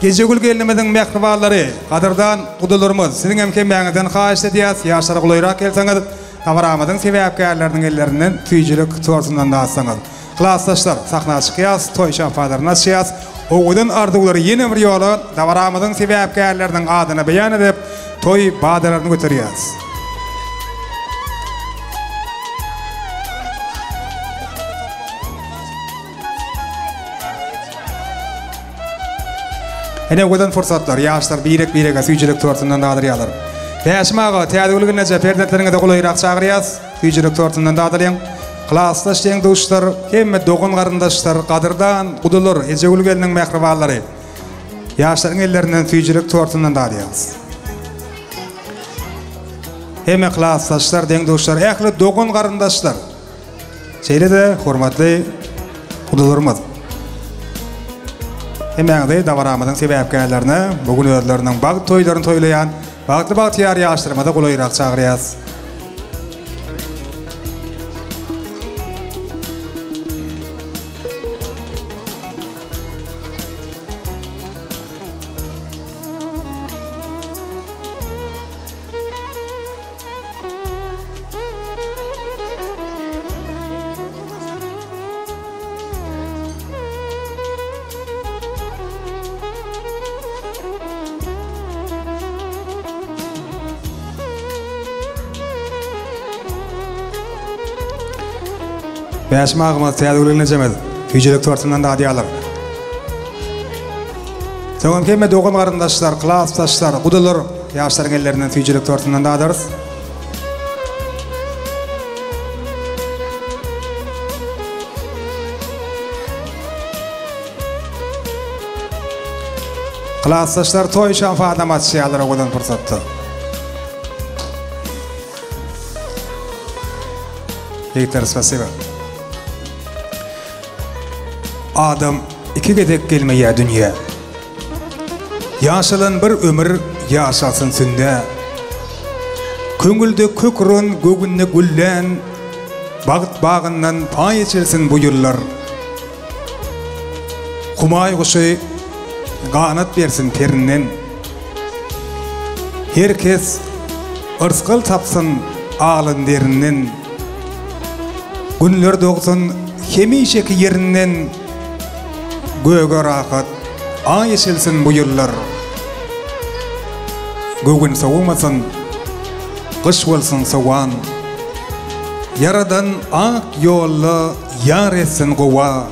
Ejegül gelnimiziň mähribanlary, gadyrdan gudalarymyz, siziňem hemmäňizden haýyşt edýäs, ýaşlara golaýrak gelseňiz, dabaramyzyň sebäpkärleriniň ellerinden süýjülik tortundan datsaňyz. Klasdaşlar, sahna çykýas, toý şampanlaryny açýas. Owadan arzuwlary ýene bir ýola dabaramyzyň sebäpkärleriniň adyna beýan edip, toý badalaryny göterýäs. Ine owadan pursatlar, ýaşlar birek-birege süýjülik tortundan dadyrýarlar. Bäşim aga, Täzegül gelneje, perzentleriňizi golaýrak çagyrýas. Süýjülik tortundan dadalyň. Klasdaş deň-duşlar, hemme dogan-garyndaşlar, gadyrdan gudalar, Ejegül gelniň mähribanlary. Ýaşlaryň ellerinden süýjülik tortundan dadýarys. Hemme klasdaşlar, deň-duşlar, ähli dogan-garyndaşlar, şeýle-de hormatly gudalarymyz. Hemmäňizi dabaramyzyň sebäpkärlerine, bu gün özleriniň bagt toýlaryny toýlaýan bagtly-bagtyýar ýaşlarymyzy golaýrak çagyrýarys. Bäşim agymyz, Täzegül gelnejemiz süýjülik tortundan dadýarlar. Soňam hemme dogan-garyndaşlar, klasdaşlar, gudalar ýaşlaryň ellerinden süýjülik tortundan dadarys. Klasdaşlar toý şampanam açýarlar owadan pursatda. Ýigitler spasiba. Adam iki gezek gelmeýär dünýä. Ýaşalan bir ömür ýaşalsyn sünnä. Köňülde kök uran, göwünde güllän bagt bagyndan paý eçilsin bu ýyllar. Humaý guşy ganat bersin perinden. Her kes yrsgal tapsyn alyn derinden. Günler dogsun. hemişeki ýerinden Göge rahat Aý eçilsin bu ýyllar. Göwün sowamasyn, gyş bolsun sowan. Ýaradan ak ýolda ýar etsin gowa.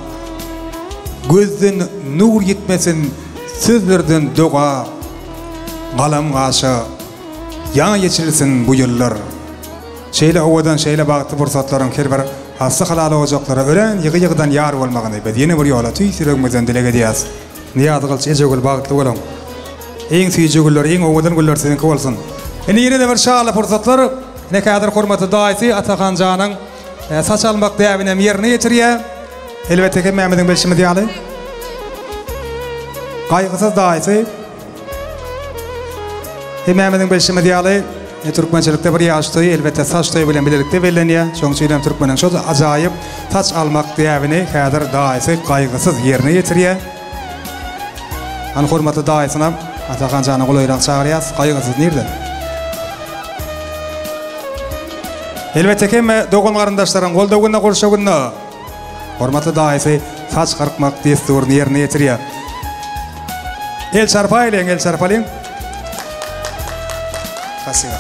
Gözden nur ýitmesin, sözlerden doga. Galam gaşa Ýaý eçilsin bu ýyllar. Şeýle owadan, şeýle bagtly pursatlaryň her bir asly halal ojaklara örän ýygy-ýygydan ýar bolmagyny biz ýene bir ýola tüýs ýüregimizden dileg edýäs. Nyýazgylyç Ejegül bagtly boluň. Iň süýji güller, iň owadan güller siziňki bolsun. Indi ýene-de bir şanly pursatlar. Ine häzir hormatly daýysy Atahan janyň saç almak däbinem ýerine ýetirýär. Elbetde hemmämiziň bilşimiz ýaly Gaýgysyz daýysy Hemmämiziň bilşimiz ýaly, türkmençilikde bir ýaş toýy elbetde saç toýy bilen bilelikde bellenýär. Şonuň üçin hem türkmeniň şol ajaýyp saç almak däbini häzir daýysy Gaýgysyz ýerine ýetirýär. Hany hormatly daýysynam Atahan jany golaýrak çagyrýas. Gaýgysyz nirde? Elbetde hemme dogan-garyndaşlaryň goldawynda, gurşawynda. Hormatly daýysy saç gyrkmak dessuryny ýerine ýetirýär. El çarpaýlyň, el çarpalyň. Spasiba.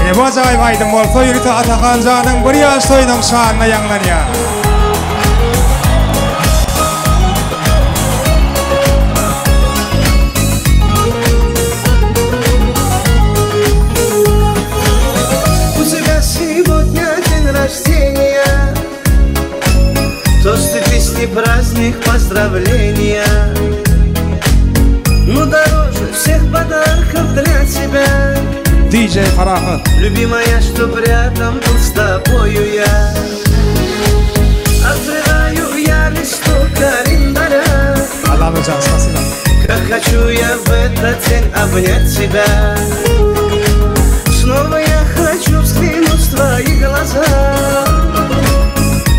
Ine bu ajaýyp aýdym bolsa ýörite Atahan janyň bir ýaş toýunyň şanyna ýaňlanýar. У тебя сегодня день рождения Тосты, песни, праздник, поздравления Но дороже всех подарков для тебя DJ Parahat. Любимая, чтоб рядом был с тобою я Открываю я листок календаря Allamjan, spasiba. Как хочу я в этот день обнять тебя Снова я хочу взглянуть в твои глаза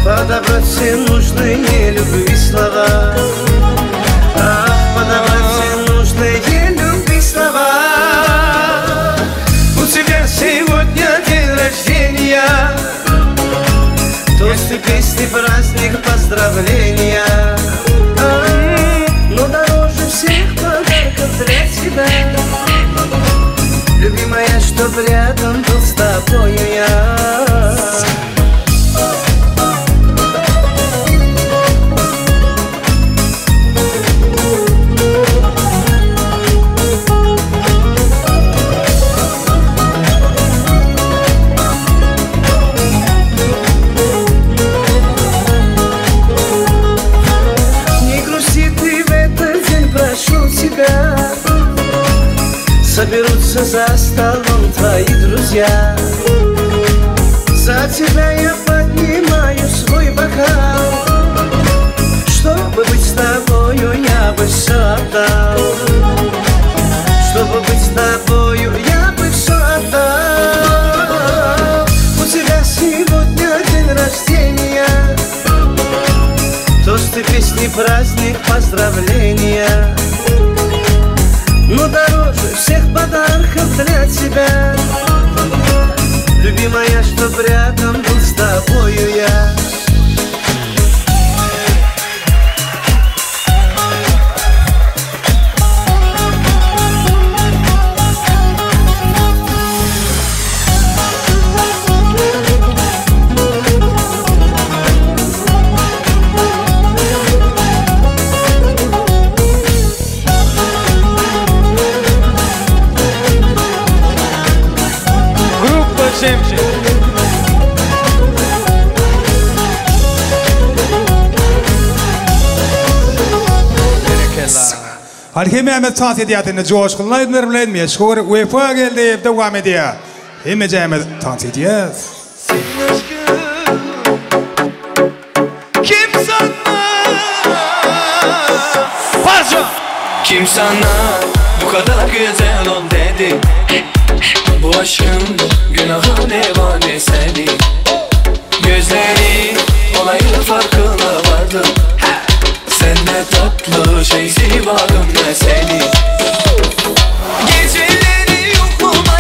Подобрать все нужные любви слова Ах, подобрать все нужные любви слова У тебя сегодня день рождения Тосты, песни, праздник, поздравления А, Но дороже всех подарков для тебя Любимая, чтоб рядом был с тобою я Не грусти ты в этот день, прошу тебя Соберутся за столом твои друзья За тебя я поднимаю свой бокал Чтобы быть с тобою, я бы все отдал Чтобы быть с тобою, я бы все отдал У тебя сегодня день рождения Тосты, песни, праздник, поздравления Но дороже всех подарков для тебя Любимая, чтоб рядом был с тобою я Gruppa Şemşir. Berekella. Hany hemmämiz tans edýäs indi joşgunly aýdymlar bilen meşhur Wepa geldi dowam edýär. Hemmejämiz tans edýäs. Kim sana Parça Kim sana bu kadar güzel ol dedi Bu aşkın günahı ne var ne seni Gözleri olayın farkına vardım Sen ne tatlı şeysi varım ne seni Geceleri uykumaz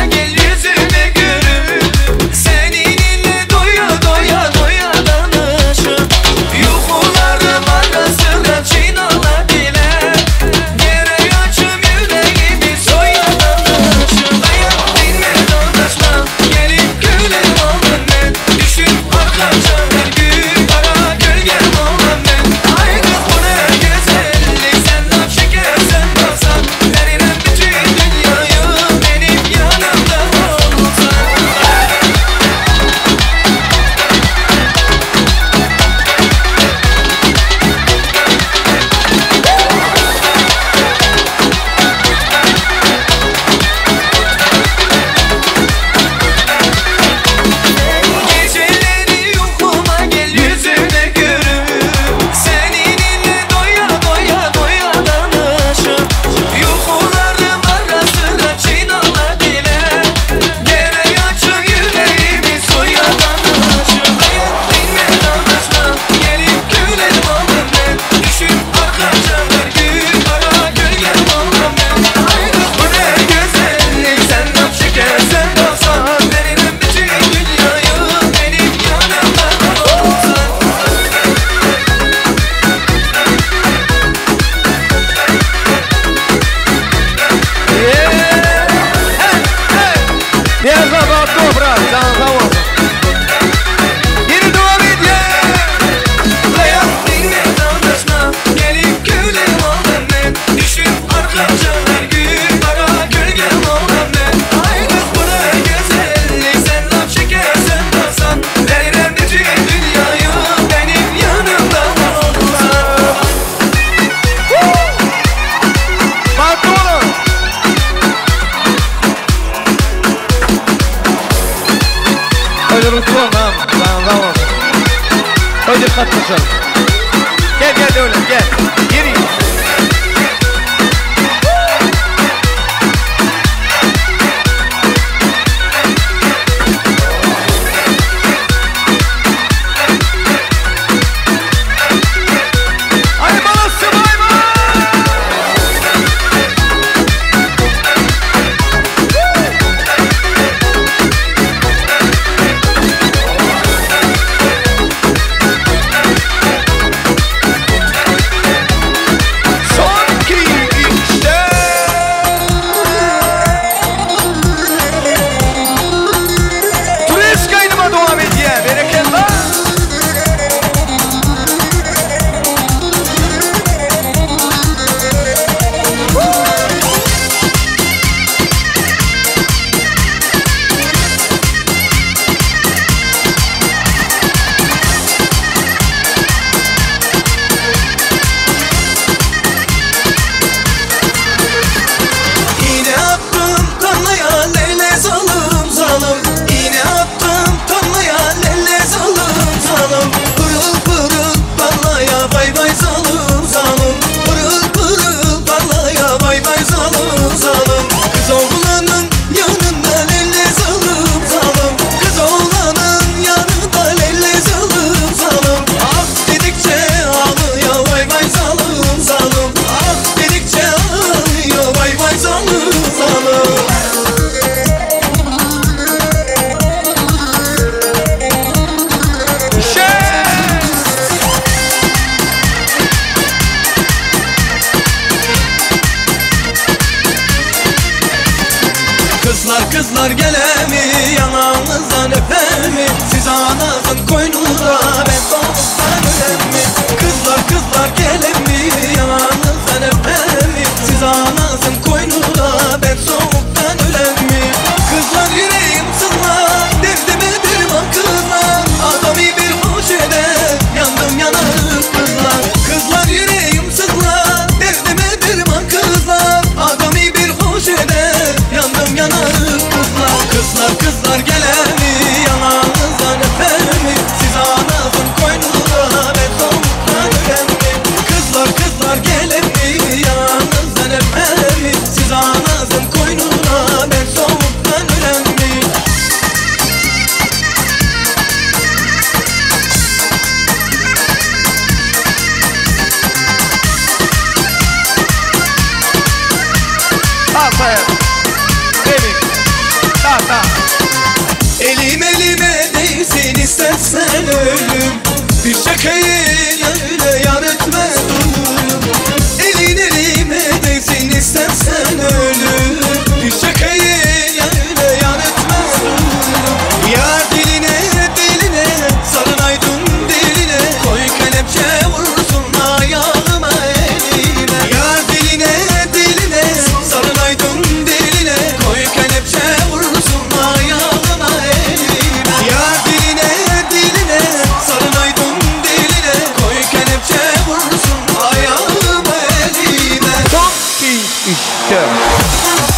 Niyazlar bagtly bol brat, janyň sag bolsun. Ýene dowam edýär. Bagtly boluň. Toýlar gutly bolsun agam. Janyň sag bolsun. Toý diýip gatnaşalım. Gel gel Döwlet gel. Ýeri. Aý balasy baý baý. Son iki, üç, dört. Turist gaýdyma dowam edýär. Berekella. Iğne attım tarlaya lele zalım zalım. İğne attım tarlaya lele zalım zalım. Pırıl pırıl parlaya vay vay zalım zalım. Pırıl pırıl parlaya vay vay zalım zalım. Kız oğlanın yanında lele zalım zalım. Kız oğlanın yanında lele zalım zalım. Ah dedikçe ağlıyor vay vay zalım zalım. Ah dedikçe ağlıyor vay vay zalım zalım. Kızlar kızlar gelemi yanağınızdan öpemi. Siz ananızın koynunda ben soğuktan ölemi. Kızlar kızlar gelemi yanağınızdan öpemi. Siz ananızın koynunda ben soğuktan ölemi. Kızlar yüreğim sızlar, derdime derman kızlar. Adamı bir hoş eder, yandım yanarım kızlar. Kızlar yüreğim sızlar, derdime derman kızlar. Adamı bir hoş eder, yandım yanarım kızlar. Kızlar kızlar gelemi, yanağınızdan öpemi. Siz ananızın koynunda ben soğuktan ölemi. Kızlar kızlar gelemi, yanağınızdan öpemi. Siz ananızın koynunda ben soğuktan ölemi. Al Sayar. Remix. Ta ta. Elim elime değsin istersen ölüm. Bir çekeyim öyle yar etmez durum. Elin elime değsin istersen ölüm. Bir çekeyim öyle yar etmez durum. Yar diline diline sarılaydın diline. Koy kelepçe vursun ayağıma eline. Yar diline diline sarılaydın diline. Koy kelepçe vursun ayağıma eline. Yar diline diline sarılaydın diline. Koy kelepçe vursun ayağıma eline. Son 2, 3, 4.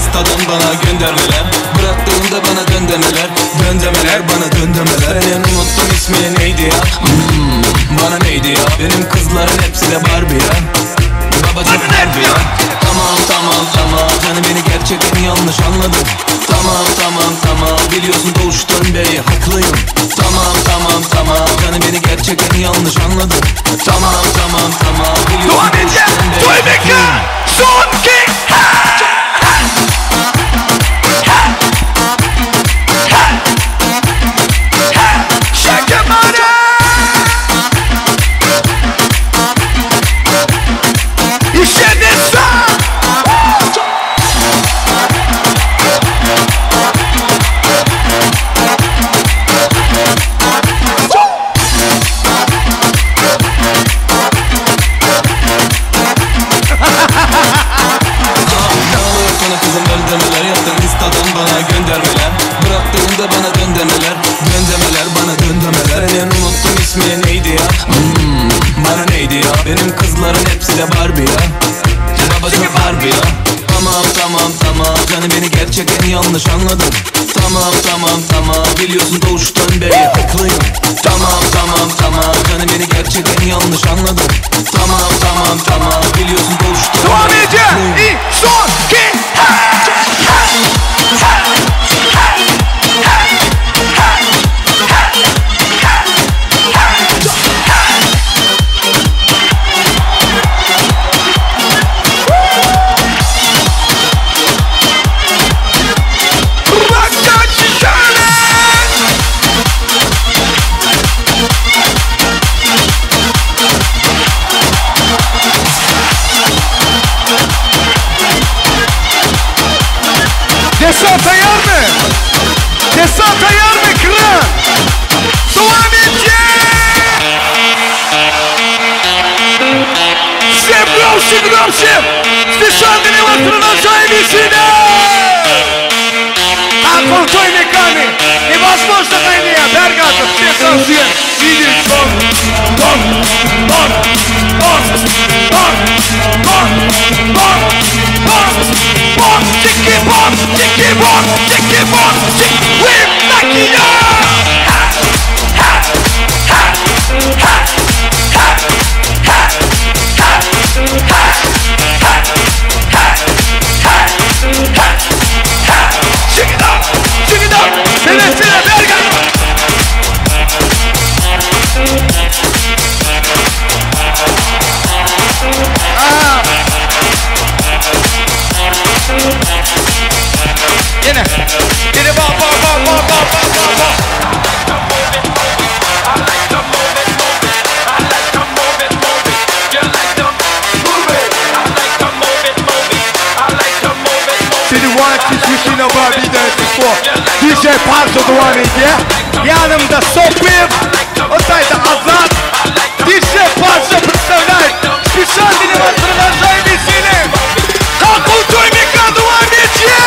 Instadan bana göndermeler Bıraktığımda bana dön demeler Dön demeler bana dön demeler Ben unuttum ismi neydi ya hmm, Bana neydi ya Benim kızların hepsi de Barbie ya Babacım harbi ya Tamam tamam tamam Canım beni gerçekten yanlış anladın Tamam tamam tamam Biliyorsun doğuştan beri haklıyım Tamam tamam tamam Canım beni gerçekten yanlış anladın Tamam tamam tamam Biliyorsun Devam edeceğiz. doğuştan beri Toy mekan. Son ki. Shake your money. İşte destan. Ne oluyor sana kızım öldürmeler Yaptın instadan bana göndermeler Bıraktığımda bana dön demeler Dön demeler bana dön demeler Ben unuttum ismi neydi ya hmm, Bana neydi ya Benim kızların hepsi de Barbie ya Babacım harbi ya Tamam tamam tamam Canım beni gerçekten yanlış anladın Tamam tamam tamam Biliyorsun doğuştan beri haklıyım Tamam tamam tamam Canım beni gerçekten yanlış anladın Tamam tamam tamam Biliyorsun doğuştan Devam beri edeceğiz. haklıyım İ, son, ki, ha, ha, ha, ha, ha, ha, ha, ha, ha, ha. Bırak şişene. Destan tayar mı? Destan tayar mı kral? Devam edeceğiz. Все громче, громче! Специально вас продолжаем веселье! А крутой меканы! Невозможно войне! Бергата, все совсем! Видишь, бом, бом, бом, бом, бом, бом, бом, бом, бом, чики, бом, чики, бом, чики, бом, чики, вы такие! Ха, ха, ха, ха, ха, ха, ха, ха, ха, ха, ха, ха, ха. Shake it up, shake it up. Venezuela, verga. Ah. Yine. Yine bam bam bam bam bam bam bam bam. Şimdi one, two, three, she know bir de four. DJ Parso devam ediyor. Yanımda Sopim, o sayda Azat. DJ Parso представляет. Специально для вас продолжаем веселье. Kalkın mekan devam ediyor.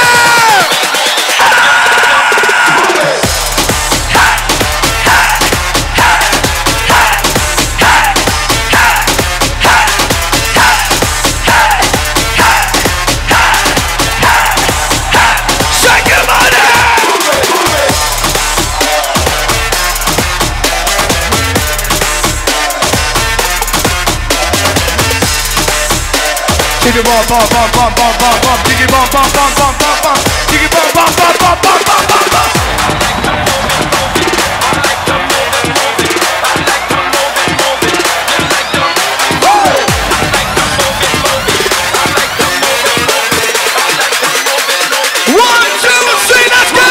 Shake your money! Chicka bum bum bum bum bum bum bum chicka bum bum bum bum bum bum chicka bum bum bum bum bum bum bum bum. One, two, three, let's go!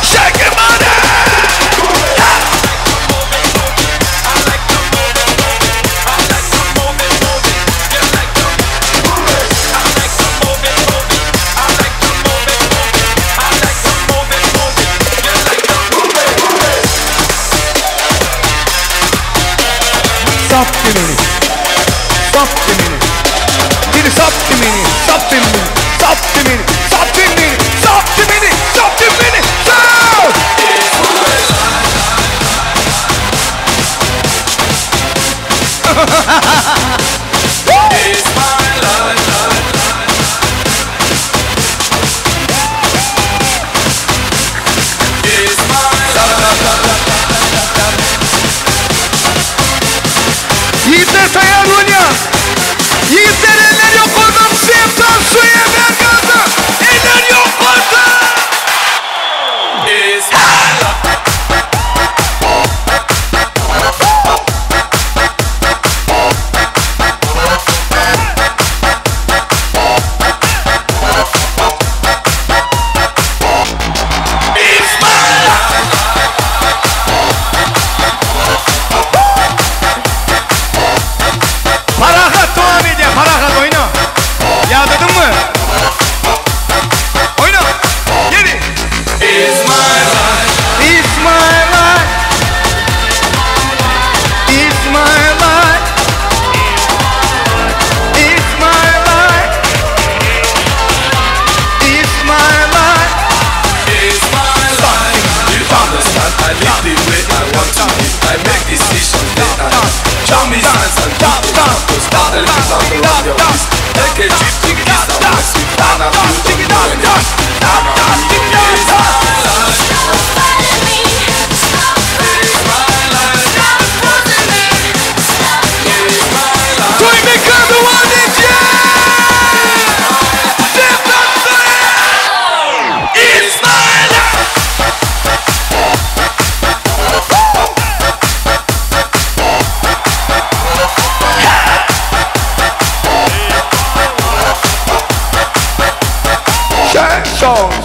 Shake your money! Sap dimini. Sap dimini. Gidi sap dimini. Sap dimini. Sap dimini. Sap dimini. Sap dimini. Sap dimini. Sap!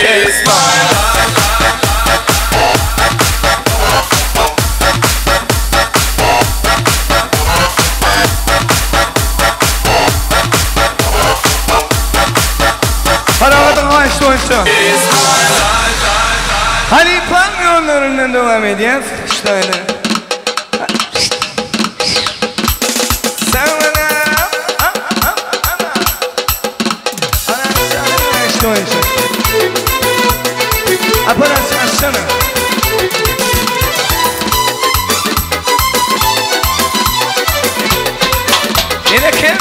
It's my life. Paraladyň haýyşt boýunça. Halypaň ýollaryndan dowam edýäs. Ştaýly. Aparat açsana. Ýene kim?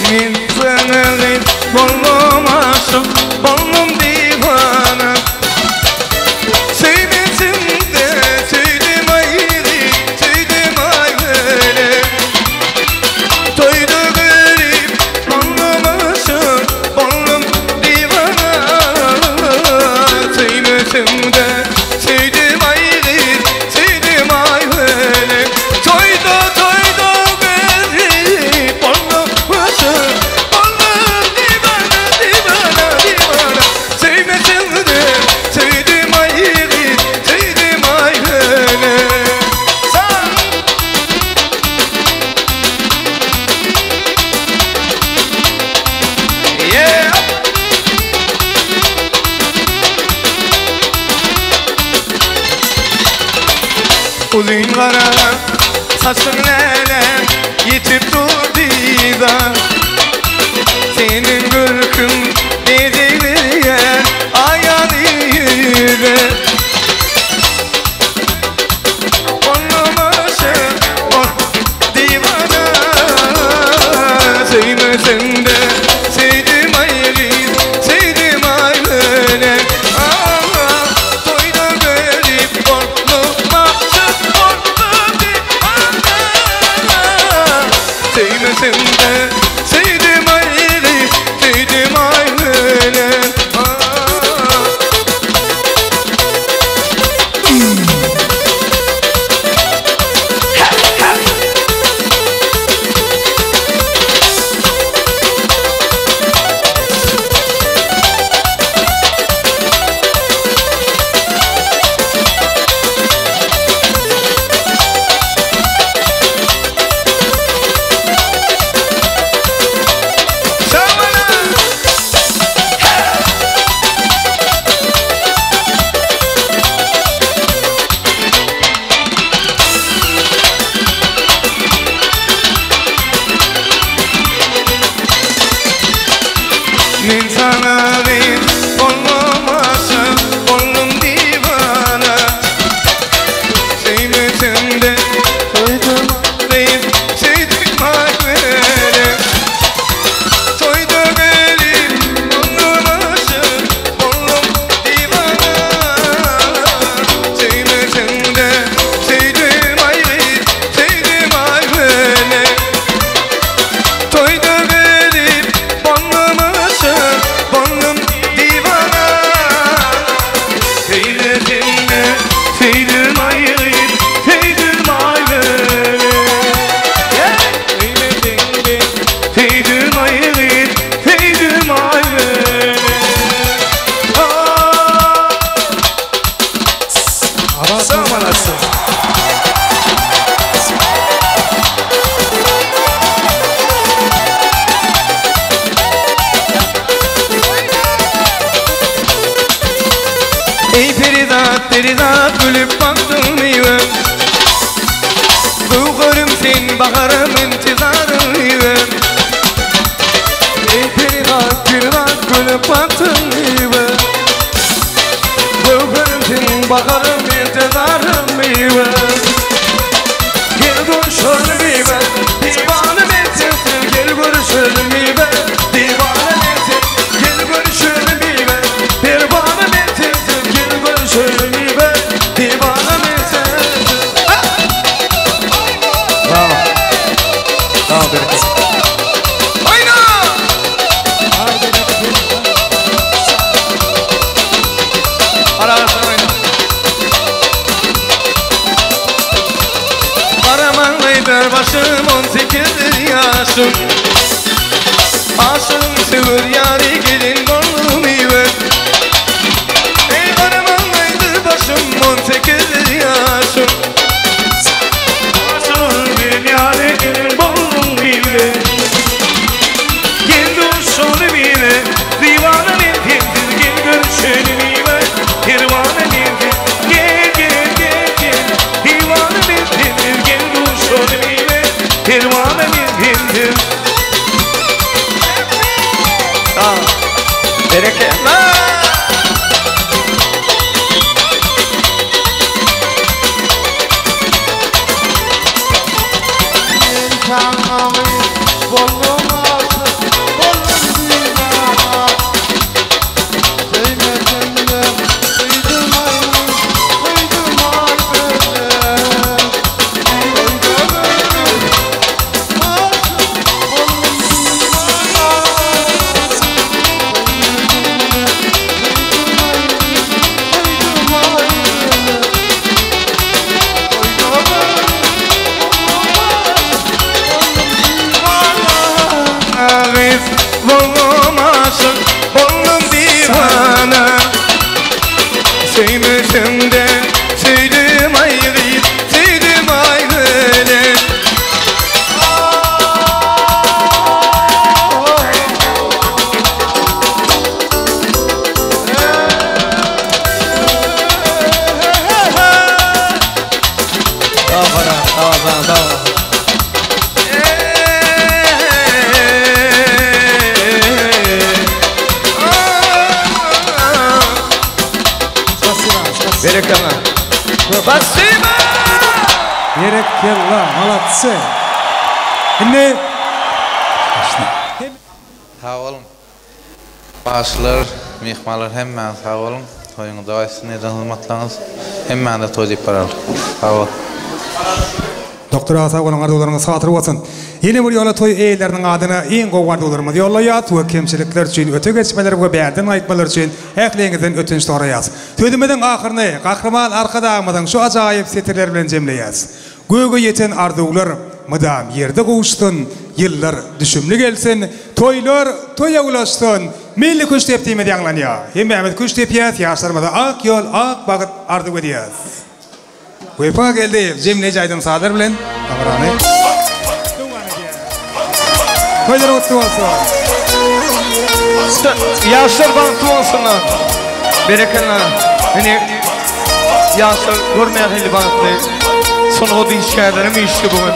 Men saňa gyz boldum aşyk, boldum diwana. Söýmesemde söýdüm aýry, söýdüm aýry. Toýda görüp boldum aşyk, boldum diwana. Söýmesemde söýdüm aýry, söýdüm aýry. Toýda toýda görüp boldum aşyk, boldum diwana, diwana, diwana. Söýmesemde söýdüm aýry, söýdüm aýry. Sag! Yeah! Uzun gara saçyň läle ýetip dur dyza. Seniň görküň bezeg berýär aýaly ýüze. Oldum aşyk, ol diwana. Söýmeseň-de söýdüm aýry, söýdüm aýry. Ah, toýda görüp oldum aşyk, oldum diwana. Söýmeseň-de söýdüm aýry, söýdüm aýry. Ah. Men saňa gyz boldum aşyk, boldum diwana. Söýmeseň-de söýdüm gyz, söýdüm aýry. Toýda gelip boldum aşyk, boldum diwana. Söýmeseň-de söýdüm aýry, söýdüm aýry. Toýda gelip boldum aşyk, boldum diwana. Söýmeseň-de söýdüm aýry, söýdüm aýry. Söýmeseň-de söýdüm aýry, söýdüm aýry. Sag olasyn. Ey perizat, perizat gülüp baktın meyve. Göwherim sen baharym intizarym meyve. Ey perizat, perizat gülüp baktın meyve. Göwherim sen baharym intizarym meyve. Gel görüşelim meyve, divane meselsin. Gel görüşelim meyve, divane meselsin. Gel görüşelim meyve, pervane meselsin. Gel görüşelim meyve, divane meselsin. Bravo. Bravo bereket. Oýna! Garamangaýdyr başym 18 ýaşym. Aşığım söwer ýary gelin boldum iwe. Ey garamangaýdyr başym 18 ýaşym. Aşığım bir ýary gelin boldum iwe. Gel duşuny bile, divana men sensiz gel görüşelim iwe. Perwana men sen, gel gel gel gel. Divana men sensiz gel duşuny bile, perwana men sensiz. Sağ ol. Berekella. Boldum aşık, boldum divana. Söymesem de söydüm ayrı, söydüm ayrı. Tamam, tamam, tamam. Berekella. Спасибо! Berekella, молодцы. Indi Sag boluň. Bagşylar, myhmanlar hemmäňiz sag boluň. Toýuňyz dowaýsyn eden hyzmatlaryňyz. Hemmäňize toý diýip baraly. Sag bol. Doktor aga sag boluň arzuwlaryňyz hatyr bolsun. Ýene bir ýola toý eýeleriniň adyna iň gowy arzuwlarymyzy ýollaýas we kemçilikler üçin öte geçmeler we bärden gaýtmalar üçin ähliňizden ötünç soraýas. Sözümiziň ahyryny Gahryman Arkadagymyzyň şu ajaýyp setirleri bilen jemleýäs. Göge ýeten arzuwlar mydam ýerde gowuşsyn, ýyllar düşümli gelsin, toýlar toýa ulaşsyn! Milli küştdepdimiz ýaňlanýar. Hemmämiz küşt depýäs, ýaşlarymyza ak ýol, ak bagt arzuw edýäs. Wepa Geldiýew jemleýji aýdym-sazlar bilen dabarany dowam edýär. Toýlar gutly bolsun! Ýaşlar bagtly bolsunlar. Berekella. Ine ýaşlar görmeýän hili bagtly. Sungat işgärlerim işli bu gün.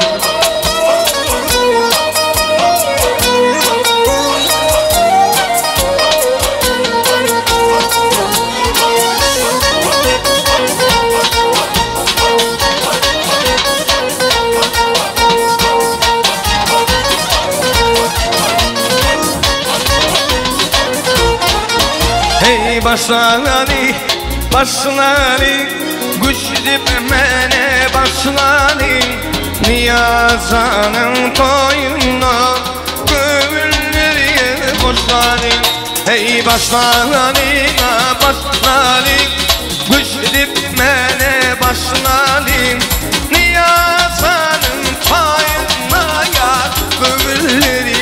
Hey başlany, başlany, güç dip mene başlany, Niyazanın toyuna göwünleri boşlany. Hey başlany, başlany, güç dip mene başlany, Niyazanın toyuna ya göwünleri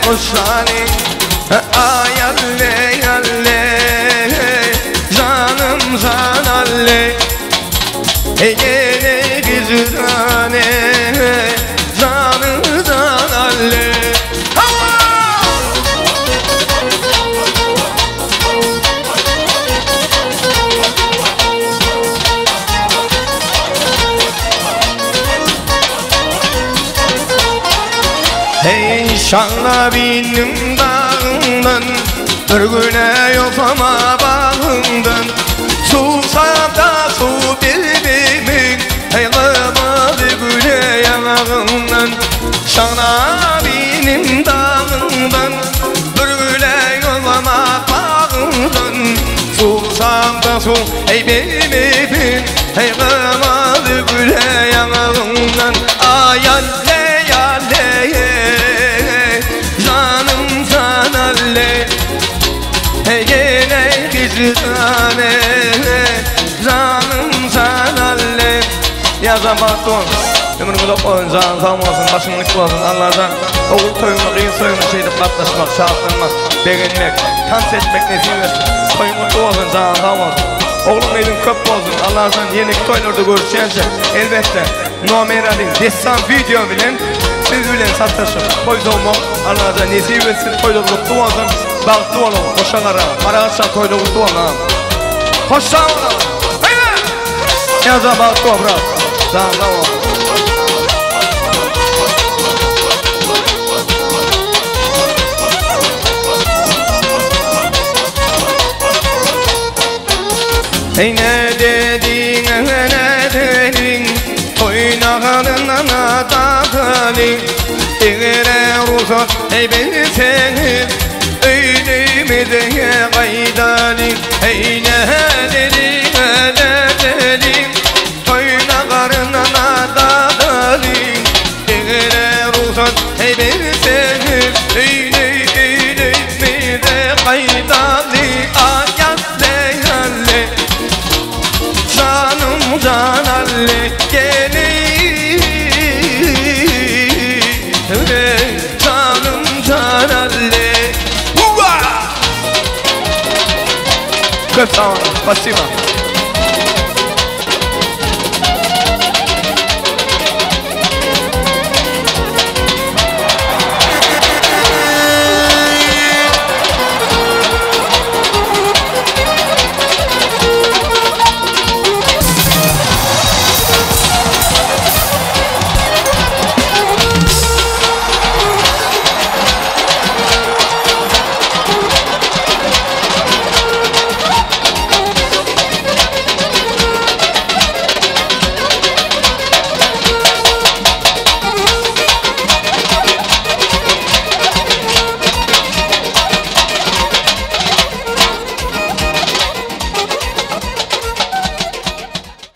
boşlany. Ay alle alle, canım can alle, Ey gele gizrane, canım can alle. Hey şanla benim dağımdan, bir güne yolsama bağımdan, Susam da su bildimin, hey kımadı güle yanağımdan. Şanla benim dağımdan, bir güne yolsama bağımdan, Susam da su hey bildimin, hey kımadı güle yanağımdan. Ay alle alle, canım can alle, hey gele gizlane, canım can alle. Yazan baktım. Ömrüň uzak bolsun, janyň sag bolsun, başyň dik bolsun. Allajan ogul toýuňa, gyz toýuňa şeýdip gatnaşmak, şatlanmak, begenmek, tans etmek nesip etsin. Toýuň gutly bolsun, janyň sag bolsun. Ogluň gyzyň köp bolsun. Allajan ýeneki toýlarda görüşýänçä, elbetde, nomer alyň, dessan wideo bilen siz bilen sataşyp, toý sowmak Allajan nesip etsin. Toýlar gutly bolsun, bagtly boluň. Hoşa garaň. Garagyşam toýlar gutly bolsun agam. Hoş sag boluň. Ýazan bagtly bol brat. Janyň sag bolsun. Eý ne dediň ne dediň Toýnagynyna dadalyň Eger-e rugsat eý berseňiz Öýlümize gaýdalyň Eý ne dediň ne dediň Toýnagynyna dadalyň Eger-e rugsat eý berseňiz Öýli-öýlümize gaýdalyň Aý-alle-alle Janym jan alle Gelin Janym jan alle Huwa! Köp sag boluň. Spasiba.